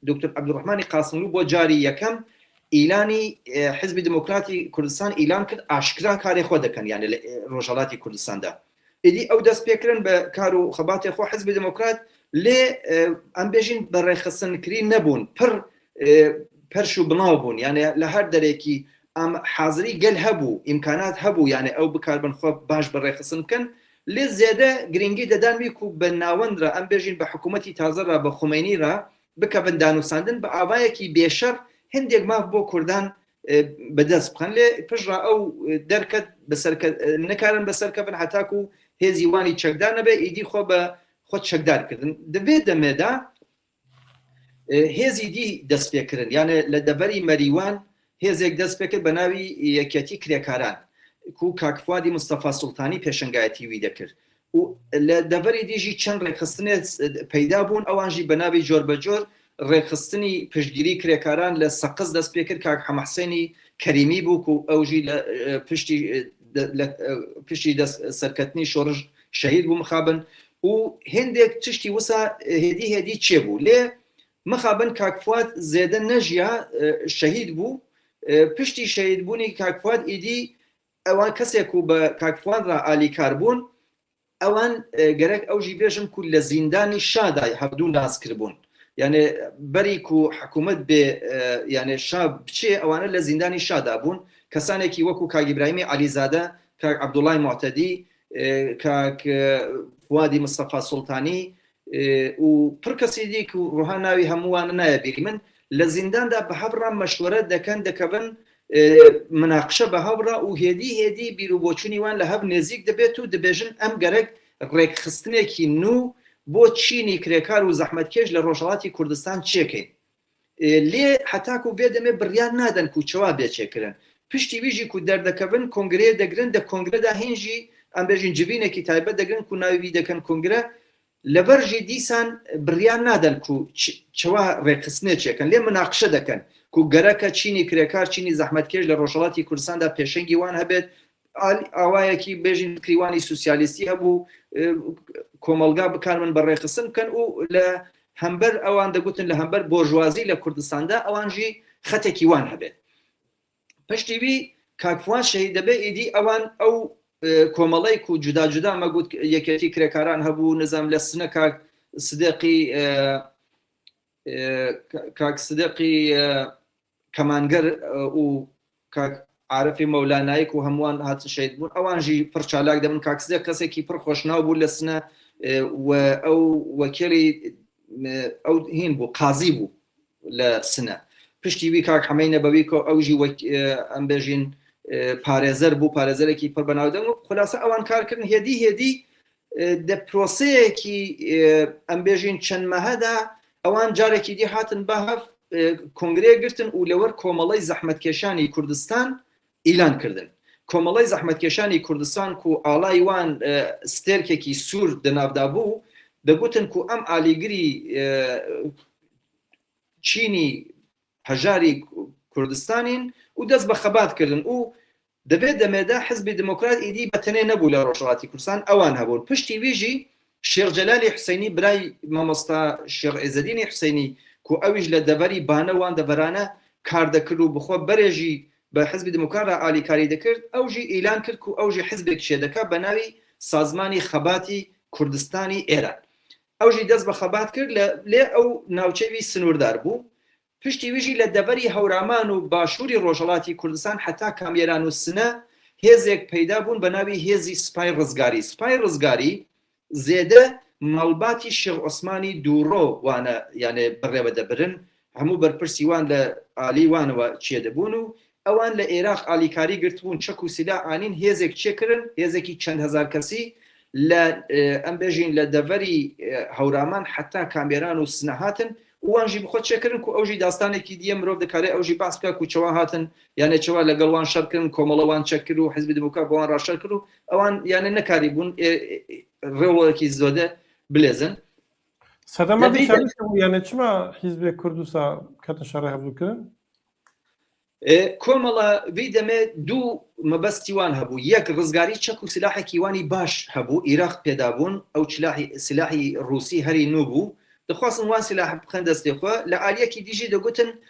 Doktor Abdurrahmanî Qasimlû bo carî yekem îlanî, e, Hizbî Demokratî Kurdistan îlan kir, aşkira karê xwe dikin, yani li, e, Rojhelatî Kurdistan de. Êdî ew dest pê kirin bi kar û xebatê xwe Hizbê Demokrat, lê, e, em bêjin bi rêxistinkirî nebûn, pir, e, perş û binaw bûn. Yani li her derekî em hazirî gel hebû, îmkanat hebû, yani ew bikaribin xwe baş bi rêxistin bikin. Lê zêde girîngî dedan wî ku bi navend re, em bêjin bi hikûmetî taze re, bi Xumeynî re bikevin danûsandin, bi avayekî bêşer hindek maf bo Kurdan, e, bi dest bixin. Lê piştre ew, e, derket, bi serke-, e, nikarin bi ser kevin heta ku hêzî wan î çekdar nebe, êdî xwe bi xwe çekdar kirin. Di vê demê de, e, hêzî dî dest pê kirin. Yani li deverî Merîwan hêzek dest pê kir bi navî Yeketî Kirêkaran. ku Kak Fuadî Mistefa Sultanî pêşengayetî wî dekir. Û li deverê dî jî çend rêkxistinê peyda bûn, ewan jî bi navê cor be cor rêkxistinî piştgirî kirêkaran li Seqiz dest pê kir, Kak Hema Husênî Kerîmî bû ku ew jî li, e, piştî, e, de, li, e, piştî dest serketinî şoriş şehîd bû mixabin. Û hindek tiştî wisa, e, hêdî hêdî çêbû. Lê mixabin Kak Fuad zêde nejiya, e, şehîd bû. E, piştî şehîdbûnê Kak Fuad êdî ewan kesê ku bi Kak Fuad re alîkar bûn, ewan, e, gerek ew jî bêjim ku li zîndanî Şa de hevdû nas kiribûn. Yani berî ku hikûmet bê, e, yani Şa biçê, ewane li zîndanî Şa de bûn. Kesanekî wekû Kak Îbrahîmê Elîzade, Kak Ebdullah Muhtedî, e, Kak, e, Fuadî Mistefa Sultanî, e, û pir kesî dî ku wiha navî hemû wan naye bîrî min, li zîndan de bi hev re meşwere deken, dikevin, e, minaqişe bi hev re û hêdî hêdî bîr û boçûnî wan li hev nêzîk dibêt û dibêjin, em gerek rêkxistinekî nû bo çînî kirêkar û zehmetkêş li Rojhelatî Kurdistan çêkin. E, lê heta ku vê demê biryar nadin ku çawa bê çêkirin. Piştî wî jî ku derdikevin kongreyê digirin, di kongre de hîn jî, em bêjin, civînekî taybet digirin ku navê wî dikin kongre, li vir jî dîsan biryar nadin ku ç-, çawa rêkxistinê çêkin. Lê minaqişe dikin ku gereke çînî kirêkar, çînî zehmetkêş li Rojhelatî Kurdistan de pêşengî wan hebêt, al-, awayekî bêjin fikrî wan î sosyalîstî hebû, e, komelga bikarin bi rêxistin bikin û li hember ewan digotin, li hember borjwazî li Kurdistan de ewan jî xetekî wan hebe. Piştî wî Kak Fuad şehîd dibe, êdî ewan ew, e, komeleyê ku cuda cuda me got, yeketî kirêkaran hebû, nizam li Sine Kak Sideqî, e, e, Ka-, Kak Sideqî, e, Kemanger, e, û Kak Arifê Mewlanayê ku hemû wan hatin şehîd bûn. Ewan jî pir çalak dibin. Kak Sideq kesekî pir xweşnaw bû li Sine, e, we ew wekîlî, e, ew hîn bû, qazî bû li Sine. Piştî wî Kak Hemeyî Nebewî ku ew jî wek-, e, em bêjin, e, parêzer bû, parêzerekî pir benawdeng bû. Xulase ewan kar kirin, hêdî hêdî, e, di proseyekî, e, em bêjin çend mehe de ewan carekî dî hatin ba hev, e, kongreyê girtin û li wir Komeleyê Zehmetkêşanî Kurdistan îlan kirdin. Komeleyê Zehmetkêşanî Kurdistan ku alay wan, e, stêrkekî sûr di nav de bû, digotin ku em alîgirî, e, çînî hejarî Kurdistanîn û dest bi xebat kirdin û di vê demê de Hizbê Demokrat êdî bi tenê nebû li Rojhelatî Kurdistan, ewan hebûn. Piştî wî jî Şêx Celalî Huseynî, birayê mamosta Şêx Êzedînî Huseynî, ku ew jî li deverî bane wan deverane kar dikir û bi xwe berê jî bi Hizbê Demokrat re alîkarî dikir, ew jî îlan kir ku ew jî hizbek çêdike bi navî Sazmanî Xebatî Kurdistanî Êran. Ew jî dest bi xebat kir, le-, lê ew navçeyê wî sinûrdar bû. Piştî wî jî li deverî Hewraman û başûrî Rojhelatî Kurdistan heta Kamêran û Sine hêzek peyda bûn bi navî Hêzî Sipay Rizgarî. Sipay Rizgarî zêde malbatî Şêx Osmanî Dûro wane, yani bi rê ve de birin. Hemû berpirsî wan li alî wan ve çêdibûn û ewan li Êraq alîkarî girtibûn, çek û sîlah anîn, hêzek çêkirin, hêzekî çend hezar kesî li, e, em bêjin li deverî, e, Hewraman heta Kamêran û Sine hatin û wan jî bi xwe çêkirin ku ew jî dastanekî dî ye, mirov dikare ew jî behs bike ku çawa hatin, yani çawa legel wan şer kirin, komela wan çek kir û Hizbê Demokrat bi wan re şer kir û ewan yani nekarîbûn, e, e, rewekî zêde bilêzin. Sedema Di vî vî şerê çi bû? Yani çima Hizbê Kurd wisa ketin şerê hevdû kirin? E, komela vî demê du mebestî wan hebû. Yek, rizgarî çek û silahekî wan î baş hebû. Iraq pêda bûn. Ew çilahî, silahî Rûsî herî nû bû. Dixwastin wan silah bixin destê xwe. Li aliyekî dî jî digotin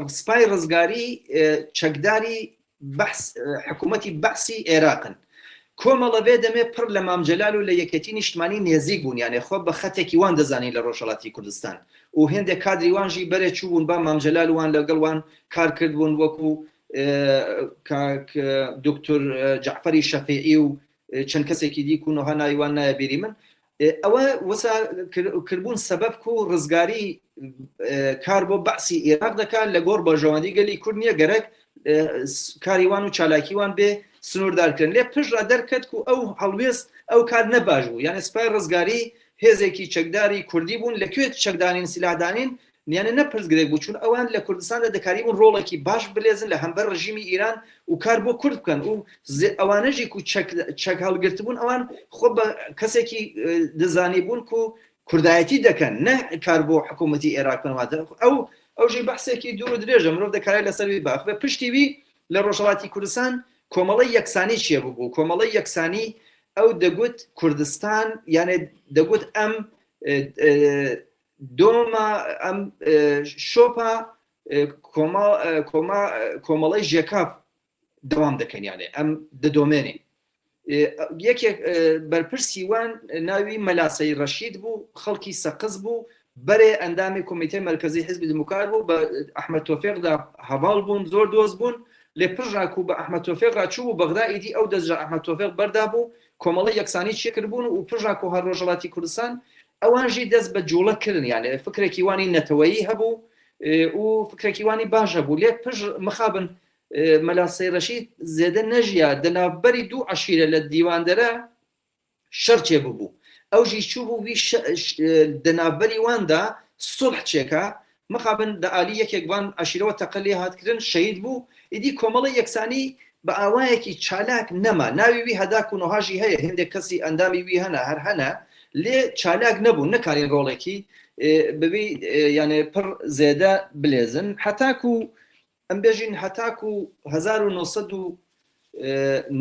spay rizgarî, e, çekdarî behs, e, hikûmetî behsî Êraq in. Komela vê demê pir li Mam Celal û li Yeketî Nîştimanî nêzîk bûn, yani xwe bi xetekî wan dizanîn li Rojhelatî Kurdistan. Û hindê kadrî wan jî berê çûbûn ba Mam Celal, wan legel wan kar kirdibûn, wekû, e, kak, e, Doktor, e, Caferî Şefîî û, e, çend kesekî dî ku niha navî wan naye bîrî min. E, ewe wisa kir-, kirbûn sebeb ku rizgarî, e, kar bo behsî Iraq dike, li gor berjewendî gelî Kurd niye, gerek, e, s-, karî wan û çalakî wan bê sinûrdar kirin. Lê pişt re derket ku ew helwêst, ew kar ne baş bû. Yani spay rizgarî hêzekî çekdarî Kurdî bûn, li ku çekdanîn, silah danîn, یانێ نە پرسگرێک بوو، چون ئەوان لە کوردستاندا دەکاریبوون ڕۆڵێکی باش بلێزن لە هەمبەر ڕژیمی ئیران و کار بۆ کورد بکەن. و ئەوانەژی کو چەک هەڵگرتبوون، ئەوان خۆ بە کەسێکی دەزانیبوون کو کوردایەتی دەکەن، نە کار بۆ حکوومەتی ئێراق بکەن. واتە ئەو ئەو ژێ بەحسێکی دوور و درێژە، مرۆڤ دەکارێت لەسەر وی باخ بێ. پشتی وی لە ڕۆژهەڵاتی کوردستان کۆمەڵی یەکسانی چیە ببوو؟ کۆمەڵی یەکسانی ئەو دەگوت کوردستان، یانێ دەگوت ئەم دۆمە، ئەم شۆپە کۆمەڵی ژێکاف دەوام دەکەن، یانێ ئەم دەدۆمێنێ. یەکێک بەرپرسی وان ناوی مەلاسەی ڕەشید بوو، خەڵکی سەقز بوو، بەرێ ئەندامی کۆمیتەی مەرکەزی حیزبی دیموکرات بوو، بە ئەحمەد تۆفێقدا هەواڵ بوون، زۆر دۆست بوون. لێ پرژاکو بە ئەحمەد تۆفێق ڕاچوو بوو بەغدا، ئیدی ئەو دەست جە ئەحمەد تۆفێق بەردا بوو، کۆمەڵی یەکسانی چێکرد بوون و پرژاکو هەر ڕۆژهەڵاتی کوردستان ئەوان ژی دەست بە جوڵە کردن، یانێ فکرێکی وانی نەتەوەیی هەبوو و فکرێکی وانی باش هەبوو. لێ پرژ مخابن مەلا سەیرەشی زێدە نەژیا، دە ناوبەری دوو عەشیرە لە دیواندەرە شەر چێ ببوو. ئەو ژی چوو بوو وی دە ناوبەری واندا سوڵح چێکا، مخابن دە ئالی یەکێک وان عەشیرەوە تەقە لێ هاتکردن، شەهید بوو. ئیدی کۆمەڵی یەکسانی بە ئاوایەکی چالاک نەما. ناوی وی هەداک و نۆهاژی هەیە، هەندێک کەسی ئەندامی وی هەنە، هەر هەنە، لێ چالاک نەبوو، نەکارین ڕۆڵێکی ببی یانێ پڕ زێدە بلێزن. هەتاکو ئەم بێژین هەتاکو هەزار و نۆ سەد و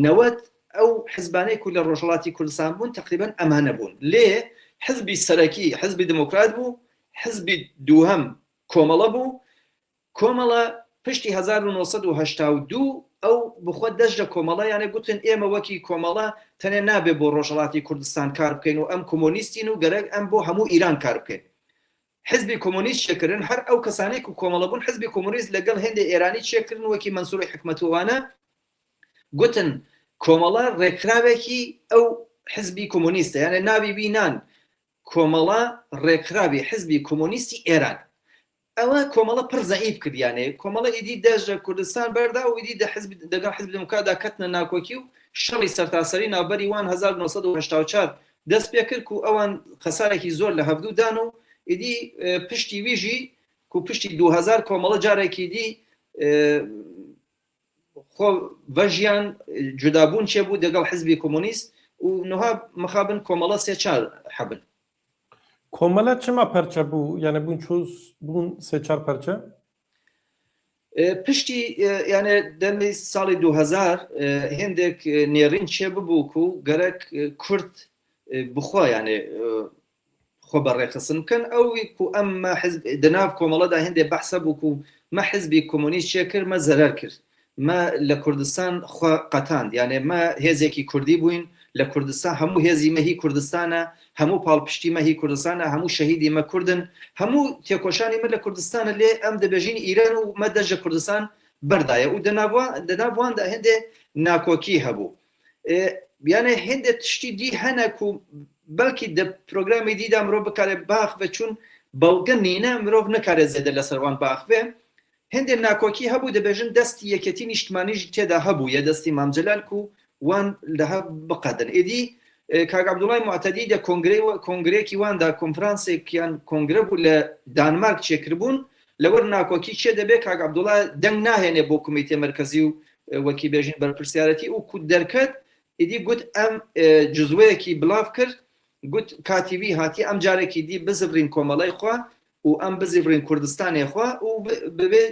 نەوەد ئەو حزبانەی کو لە ڕۆژهەڵاتی کوردستان بوون تەقریبەن ئەمانە بوون. لێ حزبی سەرەکی حزبی دموکرات بوو، حزبی دووهەم کۆمەڵە بوو. کۆمەڵە پشتی هەزار و نۆ سەد و هەشتا و دوو ئەو بخوا دەست جە کۆمەڵە، یانێ گوتن ئێمە وەکی کۆمەڵە تەنێ نابێ بۆ ڕۆژهەڵاتی کوردستان کار بکەین و ئەم کۆمۆنیستین و گەرەک ئەم بۆ هەموو ئیران کار بکەین. حزبی کۆمۆنیست چێکردن، هەر ئەو کەسانەی کو کۆمەڵە بوون حزبی کۆمۆنیست لەگەڵ هێندێ ئێرانی چێکردن وەکی مەنسوری حکمەتوانە گوتن کۆمەڵە ڕێکخراوێکی ئەو حزبی کۆمۆنیستە، یانێ ناوی وی نان کۆمەڵە ڕێکخراوی حزبی کۆمۆنیستی ئێران. ئەوە کۆمەڵە پڕ زەعیف کرد، یانێ کۆمەڵە ئیدی دەژە کوردستان بەردا و ئیدی دە حزب دەگەڵ حزب دموکراتدا کەتنە ناکۆکی و شەڕی سەرتاسەری ناوبەری وان هەزار و نۆ سەد و هەشتا و چوار دەست پێ کرد و ئەوان خەسارێکی زۆر لە هەڤدوو دان و ئیدی پشتی ویژی کو پشتی دوو هەزار کۆمەڵە جارێکی دی خۆ ڤەژیان جودابوون چێ بوو دەگەڵ حزبی کۆمۆنیست و نوها مخابن کۆمەڵە سێ چار حەبن. کۆمەلە چما پەرچە بوو، یانێ بوون چوز بوون سێ چار پەرچە؟ پشتی یانێ دەمی ساڵی دوو هەزار هێندێک نێرین چێ ببوو کو گەرەک کورد بخوا یانێ خۆ بە ڕێخستن بکەن. ئەوی کو ئەممە حزب دەناو کۆمەڵەدا هێندێ بەحسە بوو کو مە حزبی کۆمۆنیست چێ کرد، مە زەرەر کرد، مە لە کوردستان خۆ قەتاند، یانێ مە هێزێکی کوردی بووین لە کوردستان، هەموو هێزی مە هی کوردستانە، هەموو پاڵپشتی مە هی کوردستانە، هەموو شەهیدی مە کوردن، هەموو تێکۆشانی مە لە کوردستانە، لێ ئەم دەبێژین ئیران و مە دەژە کوردستان بەردایە و دەناواندا هێندێ ناکۆکی هەبوو. یانێ هێندێ تشتی دی هەنە کو بەڵکی دە پرۆگرامی دیدا مرۆڤ بکارێ باخ بێ، چون بەڵگە نینە مرۆڤ نەکارێ زێدە لەسەر وان باخ بێ. هێندێ ناکۆکی هەبوو، دەبێژن دەستی یەکێتی نیشتمانیش تێدا هەبوو، یە دەستی مام جەلال کو وان لە هەب بقەدن. ئیدی کاک عەبدوڵای موعتەدی دە کۆنگرەی کۆنگرەیەکی واندا، کۆنفرانسێک یان کۆنگرە بوو لە دانمارک چێکربوون، لەوەر ناکۆکی چێ دەبێ کاک عەبدوڵا دەنگ ناهێنێ بۆ کومیتێ مەرکەزی و وەکی بێژین بەرپرسیارەتی و کو دەرکەت ئیدی گوت ئەم جزوەیەکی بڵاو کرد، گوت کاتی وی هاتی ئەم جارێکی دی بزبرین کۆمەڵەی خوا و ئەم بزبرین کوردستانێ خوا و ببێ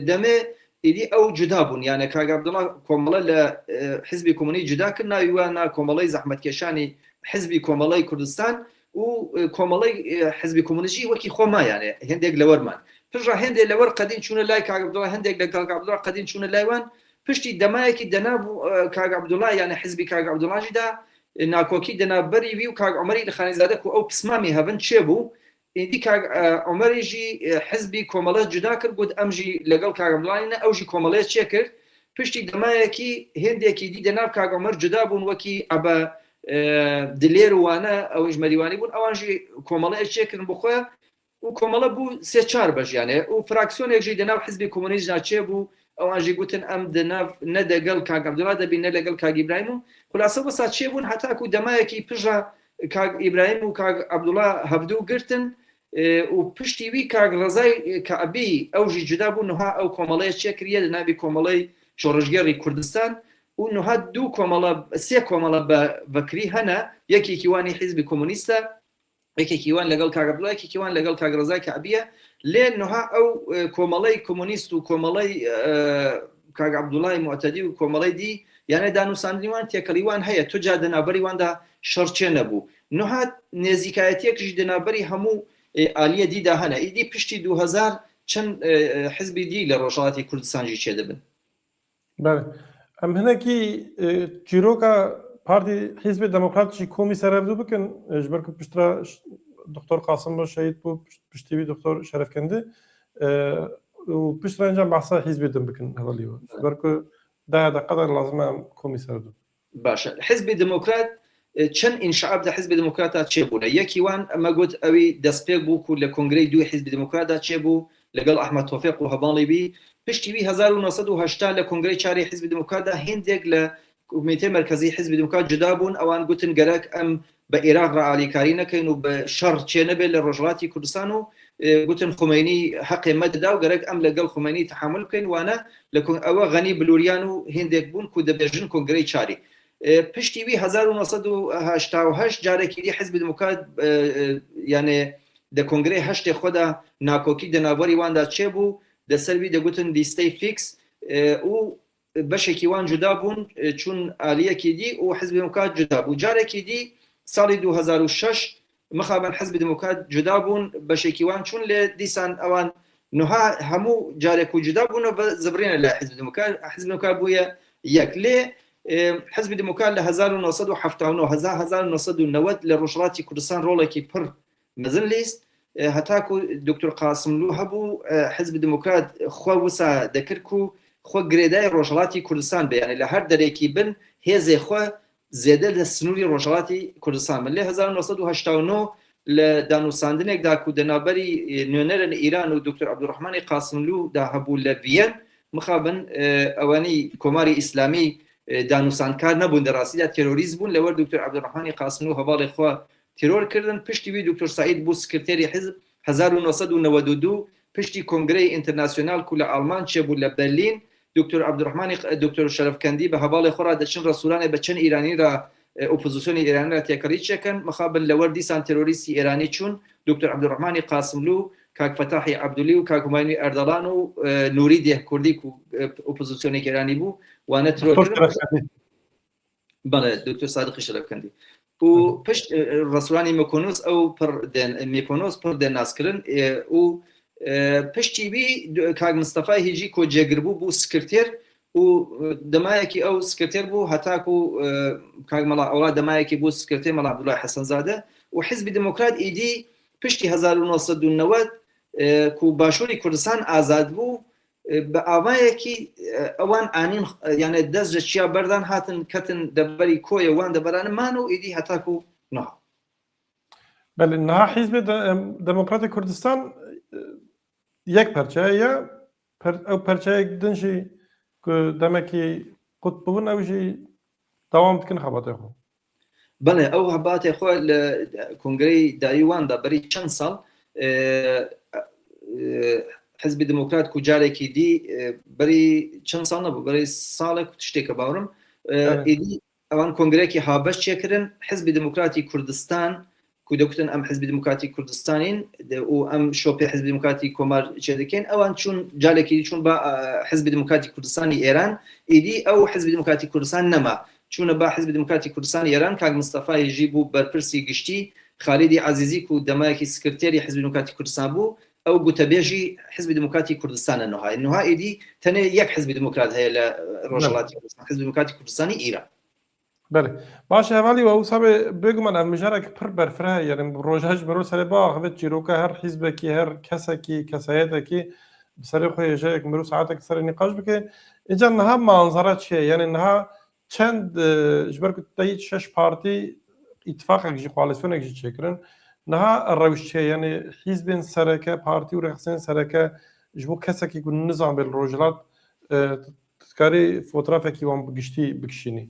دەمێ ئیدی ئەو جودا بوون. یانێ کاک عەبدوڵا کۆمەڵە لە حزبی کۆمۆنی جودا کرد، ناوی وە نا کۆمەڵەی زەحمەتکێشانی حزبی کۆمەڵەی کوردستان و کۆمەڵەی حزبی کۆمۆنیستی وەکی خۆما، یانێ هێندێک لەوەرمان پژا هێندێ لەوەر قەدین چوونە لای کاک عەبدوڵا، هێندێک لە کاک عەبدوڵا قەدین چوونە لای وان. پشتی دەمایەکی دەناو کاک عەبدوڵا، یانێ حزبی کاک عەبدوڵا ژیدا ناکۆکی دەناوبەری وی و کاک عومەری لە خانیزادە کو ئەو پسمامی هەبن چێ بوو. ئیدی کاک عومەری ژی حزبی کۆمەڵە جودا کرد، گوت ئەم ژی لەگەڵ کاک عەبدوڵا نینە، ئەو ژی کۆمەڵەیە چێ کرد. پشتی دەمایەکی هێندێکی دی دەناو کاک عومەر جودا بوون وەکی عەبە دلێر و وانە ئەویش مەریوانی بوون، ئەوان ژی کۆمەڵەیە چێ کردن بخۆیان و کۆمەڵە بوو سێ چار بەش یانێ و فراکسیۆنێک ژی دەناو حزبی کۆمۆنیست ناچێ بوو، ئەوان ژی گوتن ئەم دەناو نە دەگەڵ کاک عەبدوڵا دەبی نە لەگەڵ کاک ئیبراهیم و خولاسە وەسا چێ بوون هەتاکو دەمایەکی پژا کاک ئیبراهیم و کاک عەبدوڵا هەڤدوو گرتن. E, û piştî wî kak Rezay Kabî, ew jî cuda bû, niha ew komeleya çêkiriye di navî Komeleyê Şoreşgerî Kurdistan û niha du komela, sê komela be vekirî hene, yekekî wan ê Hizbî Komûnîst e, yekekî wan legel kak Abdullah, yekekî wan legel kak Rezay Kabî ye. Lê niha ew, e, komeleyê komûnîst û komeleyê, e, kak Abdullah Mu'tedî û komeleyê dî, yanê danûsandinî wan, têkelî wan heye. Tu ca di navberî wan de şer çênebû. Niha nêzîkayetiyek jî di navberî hemû, e, aliyê dî de hene. Îdî piştî du hezar çend, e, e, hizbî dî li Rojhelatê Kurdistan jî çêdibin. Belê. Em hinekî, e, çîroka Partî Hizbê Demokrat jî komî ser hevdû bikin, e, ji ber ku piştre ş-, Doktor Qasim bû, şehîd bû, pişt-, piştî wî Doktor Şerefkendî, e, û piştre înca behsa hizbê din bikin hevalî we. Ji ber ku deha deqa de lazim e em komî ser hevdû bikin. Baş e. Hizbê Demokrat, e, çend înşaat di Hizbê Demokrat de çêbûne. Yekî wan me got ew ê destpêk bû ku li Kongreyê dû Hizbê Demokrat de çêbû, legel Ahmet Tofîq û hevalê wî. Piştî wî hezar û neh sed û heştê li Kongreyê çarê Hizbê Demokrat de hêndêk li Komîtê Merkezî Hizbê Demokrat cuda bûn. Ewan gotin gerek em bi Iraq re alîkarî nekin û bi şer çênebe li Rojhelatê Kurdistan û, e, gotin Xumeynî heqê me dida û gerek em legel Xumeynî tehamul bikin. Wane li kon-, ew Xenî Bilûriyan û hêndêk bûn ku dibêjin Kongreyê çarê. E, piştî wî hezar û neh sed û heşta û heşt carekî dî Hizbê Demokrat, e, e, yanê di Kongreyê heştê xwe de nakokî di navberî wan de çêbû, di ser wî digotin lîsteyê fîks, e, û beşekî wan cuda bûn, e, çûn aliyekî dî û Hizbê Demokrat cuda bû. Carekî dî salê du hezar û şeş mixabin Hizbê Demokrat cuda bûn, beşekî wan çûn, lê dîsan ewan niha hemû carê ku cuda bûne ve zivirîne li Hizbê Demokrat. Hizbê Demokrat bûye yek. Lê, e, Hizbê Demokrat li hezar û neh sed û hefta û neh, hezar, hezar û neh sed û newed li Rojhelatê Kurdistan rolekî pir mezin lîst. E, heta ku Doktor Qasimlû hebû, e, Hizbê Demokrat xwe wisa dekir ku xwe girêdayê Rojhelatê Kurdistan be. Yanî li her derekî bin hêzê xwe zêde li sinûrê Rojhelatê Kurdistan bin. Lê hezar û neh sed û heşta û neh li danûstandinek de ku di navberî, e, nûnerên Îran û Doktor Abdurrahmanê Qasimlû de hebû li Viyen, mixabin, e, ewanî Komarê Îslamî, e, danûstandkar nebûn, di rastî de terorîst bûn, li wer Doktor Abdurrahmanê Qasimlû hevalê xwe teror kirdin. Piştî wî Doktor Saîd bû sekreterê hizb. Hezar û neh sed û newed û du, piştî Kongreyê Înternasyonal ku li Alman çêbû li Berlîn, Doktor Abdurrahmanê, Doktor Şerefkendî bi hevalê xwe re diçin resûranê bi çend Îranî re, e, opozisyonê Îranî re têkilî çêkin. Mixabin li wer dîsan terorîstî Îranî çûn, Doktor Abdurrahmanê Qasimlû, Kak Fetahê Ebdulî û Kak Humayunî Erdalan û, e, Nûrî Dêhkurdî ku, e, opozisyonekî Îranî bû, wane teror kirin. Belê, Doktor Sadiqî Şerefkendî. Û pişt, e, e, resûranî Mîkonos ew pir dên, e, Mîkonos pir dên naskirin, e, û, e, piştî wî d-, Kak Mistefa Hêcî ku cêgir bû, bû sekreter û, e, demayekî ew sekreter bû heta ku, e, Kak Mela Ewla demayekî bû sekreter Mela Abdullah Hesenzade û Hizbî Demokrat êdî piştî hezar û neh sed û newed, e, ku Başûrê Kurdistan azad bû, e, bi avayekî, e, ewan anîn, e, yani dest ji çiya berdan hatin, ketin deverî koyê wan deveranê man û êdî heta ku niha. Belê, niha Hizbê de-, em, Demokratê Kurdistan, e, yek perçeye ye, per-, ew perçeyek din jî ku demekî qut bûbin, ew jî dewam dikin xebatê xwe. Belê, ew hebatê xwe li kongreyê dayî wan de berî çend sal, e, e, Hizbê Demokrat ku carekî dî, e, berî çend sal nebû, berî salek û tiştêke bawerim, e, Evet. êdî ewan kongreyekî habeş çêkirin, Hizbê Demokratî Kurdistan, ku digotin em Hizbê Demokratî Kurdistanîn de û em şopê Hizbê Demokratî Komar çêdikin, ewan çûn carekî dî çûn ba, e, Hizbê Demokratî Kurdistanî Êran, êdî ew Hizbê Demokratî Kurdistan nema. Çûne ba Hizbê Demokratî Kurdistanî Êran, Kak Mistefa Hêjî bû berpirsî giştî, Xalidî Ezîzî ku demayekî sekreterî Hizbê Demokratî Kurdistan bû, ew gotebêjî Hizbê Demokratî Kurdistan e niha. Niha êdî tenê yek Hizbê Demokrat heye li, e, Rojhilatê Kurdistan, Hizbê Demokratî Kurdistanî Îran. Belê. Baş e, hevalî we, wisa bê, bêguman ev mijarek pir berfireh e, yani roja ji mirov serê biaxive, çîroka her hizbekî, her kesekî, kesayetekî bi serê xwe hêjayek mirov saetek serê nîqaş bike. Îca niha manzara çi ye? Yani niha çend, e, ji ber ku teyî şeş partî îtifaqek jî, koalîsyonek jî çêkirin. Niha rewş çi ye? Yani hizbên sereke, partî û rêxistinên sereke ji bo kesekî ku nizanibê li rojhilat, e, tu dikarî fotrafekî wan bi giştî bikişînî?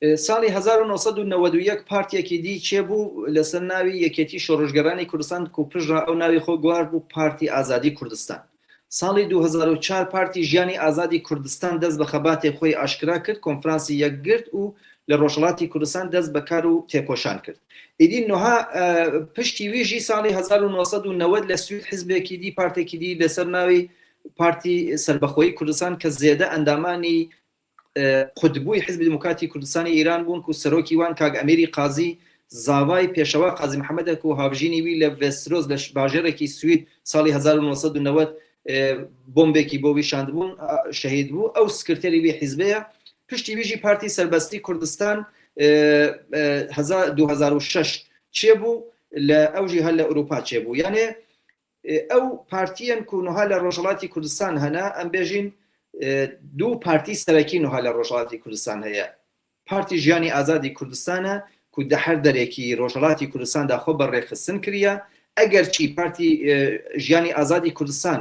Salî hezar û neh sed û newed û yek partiyekî dî çêbû لەسەر ناوی یەکێتی شۆڕشگەرانی کوردستان، کو پشت را ئەو ناوی خۆ گواردبوو پارتی ئازادی کوردستان. ساڵی دوو هەزار و چوار پارتی ژیانی ئازادی کوردستان دەست بە خەباتێ خۆی ئاشکرا کرد، کۆنفرانسی یەکگرت و لە ڕۆژهەڵاتی کوردستان دەست بە کار و تێکۆشان کرد. ئیدی نوها پشتی ویژی ساڵی هەزار و نۆ سەد و نەوەد لە سوید حزبێکی دی، پارتێکی دی لەسەر ناوی پارتی سەربەخۆی کوردستان کە زێدە ئەندامانی قوتبووی حزبی دیموکراتی کوردستانی ئیران بوون، کو سەرۆکی وان کاک ئەمیری قازی زاوای پێشەوا قازی محەممەدە، کو هاوژینی وی لە ڤێسترۆز لە باژێرێکی سوید ساڵی هەزار و نۆ سەد و نەوەد بۆمبێکی بۆ وی شاندبوون، شەهید بوو. ئەو سکرتێری وی حیزبەیە. پشتی ویژی پارتی سەربەستی کوردستان دوو هەزار و شەش چێبوو، لە ئەو ژی هەر لە ئەوروپا چێبوو. یانێ ئەو پارتیەن کو نوها لە ڕۆژهەڵاتی کوردستان هەنا، ئەم بێژین دوو پارتی سەرەکی نوها لە ڕۆژهەڵاتی کوردستان هەیە. پارتی ژیانی ئازادی کوردستانە کو دە هەر دەرێکی ڕۆژهەڵاتی کوردستاندا خۆ بە ڕێخستن کریە. ئەگەر چی پارتی ژیانی ئازادی کوردستان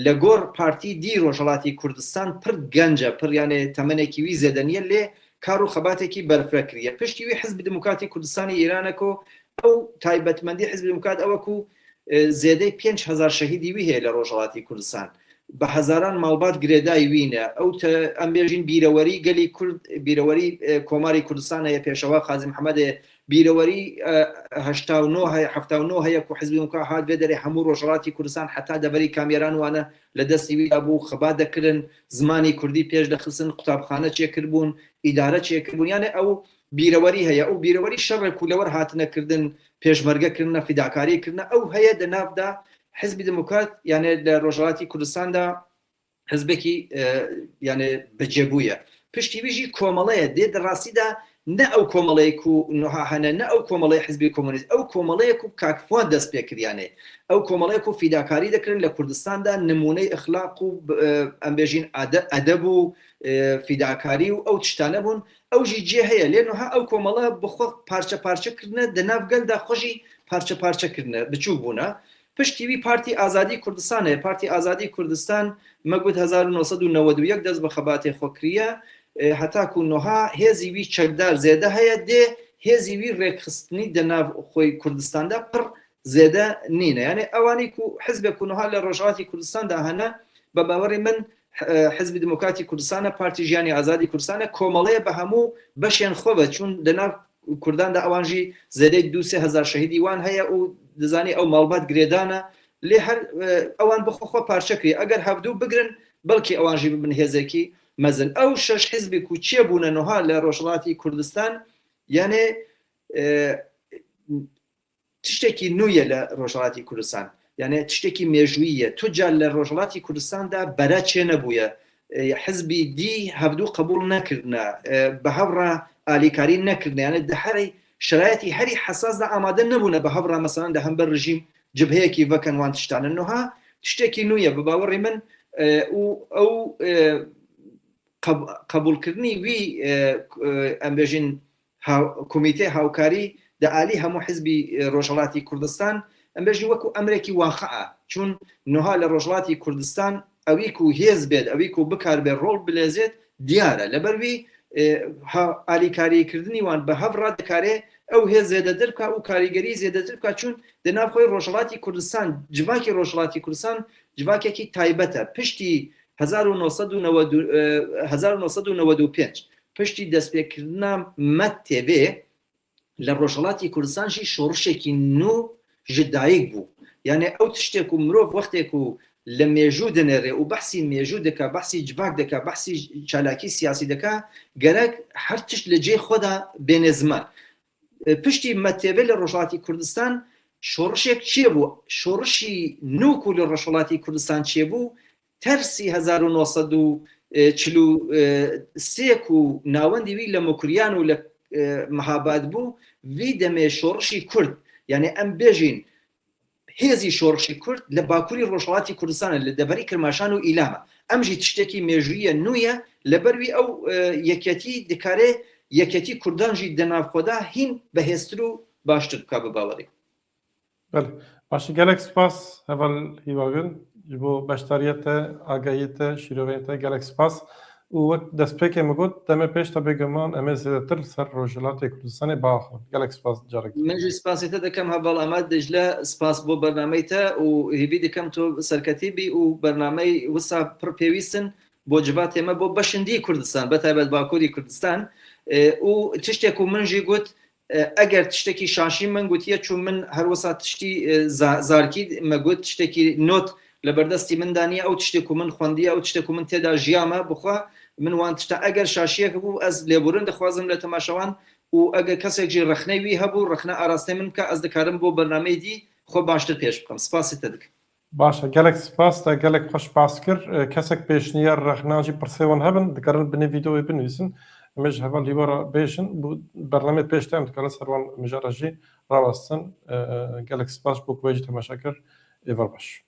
لە گۆڕ پارتی دی ڕۆژهەڵاتی کوردستان پر گەنجە، پر یانێ تەمەنێکی وی زێدە نیە، لێ کار و خەباتێکی بەرفرە کریە. پشتی وی حزب دیموکراتی کوردستانی ئیرانە کو ئەو تایبەتمەندی حزب دیموکرات ئەوە کو زێدەی پێنج هەزار شەهیدی وی هەیە لە ڕۆژهەڵاتی کوردستان. بە هەزاران ماڵبات گرێدای وینە. ئەو ئەم بێژین بیرەوەری گەلی کورد، بیرەوەری کۆماری کوردستان هەیە، پێشەوا قازی محەممەد هەیە، بیرەوەری هەشتا و نۆ هەیە، حەفتا و نۆ هەیە کو حزبی مکا هات بێ دەرێ هەموو ڕۆژهەڵاتی کوردستان حتا دەڤەری کامیێران وانە لە دەستی ویدا بوو، خەبات دەکردن، زمانی کوردی پێش دەخستن، قوتابخانە چێکردبوون، ئیدارە چێکردبوون. یانێ ئەو بیرەوەری هەیە، ئەو بیرەوەری شەڕێک و لەوەر هاتنە کردن، پێشمەرگە کردنە، فیداکاری کردنە، ئەو هەیە دە ناودا حزبی دیموکرات یانێ لە ڕۆژهەڵاتی کوردستاندا حزبێکی یانێ بەجێبوویە. پشتی ویژی کۆمەڵەیە دێ دە ڕاستیدا نە ئەو کۆمەڵەیەک و نوها هەنە، نە ئەو کۆمەڵەی حزبی کۆمۆنیست، ئەو کۆمەڵەیەک و کاکفوان دەست پێ کردیانێ، ئەو کۆمەڵەیەک و فیداکاری دەکردن لە کوردستاندا نمونەی ئەخلاق و ئەم بێژین ئەدەب و فیداکاری و ئەو تشتانە بوون. ئەو ژی جێ هەیە، لێ نوها ئەو کۆمەڵە بخۆ پارچە پارچە کردنە، دە ناو گەلدا خۆشی پارچە پارچە کردنە، بچوک بوونە. پشتی وی پارتی ئازادی کوردستان هەیە. پارتی ئازادی کوردستان مەگوت هەزار و نۆ سەد و نەوەد و یەک دەست بە خەباتێ خۆ کریە، هەتا کو نوها هێزی وی چەکدار زێدە هەیە، دێ هێزی وی ڕێکخستنی دە ناو خۆی کوردستاندا پر زێدە نینە. یانێ ئەوانی کو حزبێک کو نوها لە ڕۆژهەڵاتی کوردستاندا هەنە، بە باوەڕی من حزبی دیموکراتی کوردستانە، پارتی ژیانی ئازادی کوردستانە، کۆمەڵەیە بە هەموو بەشێن خۆ بە، چون دە ناو کورداندا ئەوان ژی زێدەی دوو سێ هەزار شەهیدی وان هەیە و دەزانی ئەو ماڵبات گرێدانە، لێ هەر ئەوان بخۆ خۆ پارچە کری. ئەگەر هەڤدوو بگرن، بەڵکی ئەوان ژی ببن هێزێکی مەزن. ئەو شەش حزبی کو چێ بوونە نوها لە ڕۆژهەڵاتی کوردستان، یانێ تشتێکی نویە لە ڕۆژهەڵاتی کوردستان، یانێ تشتێکی مێژوویە. تو جار لە ڕۆژهەڵاتی کوردستاندا بەرە چێ نەبوویە، حزبی دی هەڤدوو قبول نەکردنە، بە هەڤڕا ئالیکاری نەکردنە، یانێ دە هەری شرایەتی هەری حەساسدا ئامادە نەبوونە بە هەڤڕا مەسەلەن دە هەمبەر ڕژیم جبهەیەکی ڤەکەن وان تشتانە. نوها تشتێکی نویە بە باوەڕی من و ئەو قبولکردنی وی ئەم بێژین کۆمیتەی هاوکاری دە ئالی هەموو حزبی ڕۆژهەڵاتی کوردستان، ئەم بێژین وەکو ئەمرێکی واقعە، چون نوها لە ڕۆژهەڵاتی کوردستان ئەوی کو هێز بێت، ئەوی کو بکار بێ ڕۆڵ بلێزێت دیارە. لەبەر وی ئالیکاریکردنی وان بە هەڤڕا دەکارێ ئەو هێز زێدەتر بکا و کاریگەری زێدەتر بکا، چون دە ناو خۆی ڕۆژهەڵاتی کوردستان، جڤاکی ڕۆژهەڵاتی کوردستان جڤاکێکی تایبەتە. پشتی هەزار و نۆ سەد و نەوەد، هەزار و نۆ سەد و نەوەد و پێنج پشتی دەستپێکردنا مەد تێ ڤێ لە ڕۆژهەڵاتی کوردستان ژی شۆڕشێکی نوو ژی دایک بوو. یانێ ئەو تشتێک و مرۆڤ وەختێک و لە مێژوو دەنێرێ و بەحسی مێژوو دەکا، بەحسی جڤاک دەکا، بەحسی چالاکی سیاسی دەکا، گەرەک هەر تشت لە جێ خۆدا بێنێ زمان. پشتی مەد تێ ڤێ لە ڕۆژهەڵاتی کوردستان شۆڕشێک چێ بوو، شۆڕشی نوو کو لە ڕۆژهەڵاتی کوردستان چێ بوو، تەرسی هەزار و نۆ سەد و چل و سێ کو ناوەندی وی لە موکریان و لە مەهاباد بوو، وی دەمێ شۆڕشی کورد، یانێ ئەم بێژین هێزی شۆڕشی کورد لە باکووری ڕۆژهەڵاتی کوردستانە، لە دەڤەری کرماشان و ئیلامە. ئەم ژی تشتێکی مێژوویە نویە، لەبەر وی ئەو یەکێتی دکارێ یەکێتی کوردان ژی دە ناو خۆدا هین بەهێزتر و باشتر بکا بە باوەڕی. Belê. Baş e, gelek spas heval Hîvagul ji bo beşdariyê te, agahiyê te, şîroveyê te gelek spas. û wek destpêkê min got, demê pêş de bêguman em ê zêdetir li ser Rojhilatê Kurdistanê biaxivin. Gelek spas carek. Min jî spasê te dikim heval Amed Dicle, spas bo bernameyê te û hêvî dikim tu serketî bî û bernameyê wisa pir pêwîst in bo civatê me, bo beşên dî Kurdistan, be taybet Bakurî Kurdistan. E, û tiştê ku min jî got, e, eger tiştekî şaşî min gotiye, çû min her wisa tiştî, e, za-, zarkî me got, tiştekî not li ber destî min de niye, ew tiştê ku min xwendiye, ew tiştê ku min tê de jiyame, bixwe min wan tişta, eger şaşiyek hebû, ez lêbûrin dixwazim li temaşewan û eger kesek jî rexneyê wî hebû, rexne arastê min bike, ez dikarim bo bernameyê dî xwe baştir pêş bikim. Spasî te dikim. Baş e, gelek spas, te gelek xweş behs kir. E, kesek pêşniyar, rexna jî, pirsê wan hebin, dikarin binê vîdeoyê binivîsin. Em ê ji heval Lîwara bêjin, bo bernameyê pêş de em dikarin ser wan mijara jî rawestin. E, e, gelek spas bo ku wê jî temaşe kir. Êvar baş.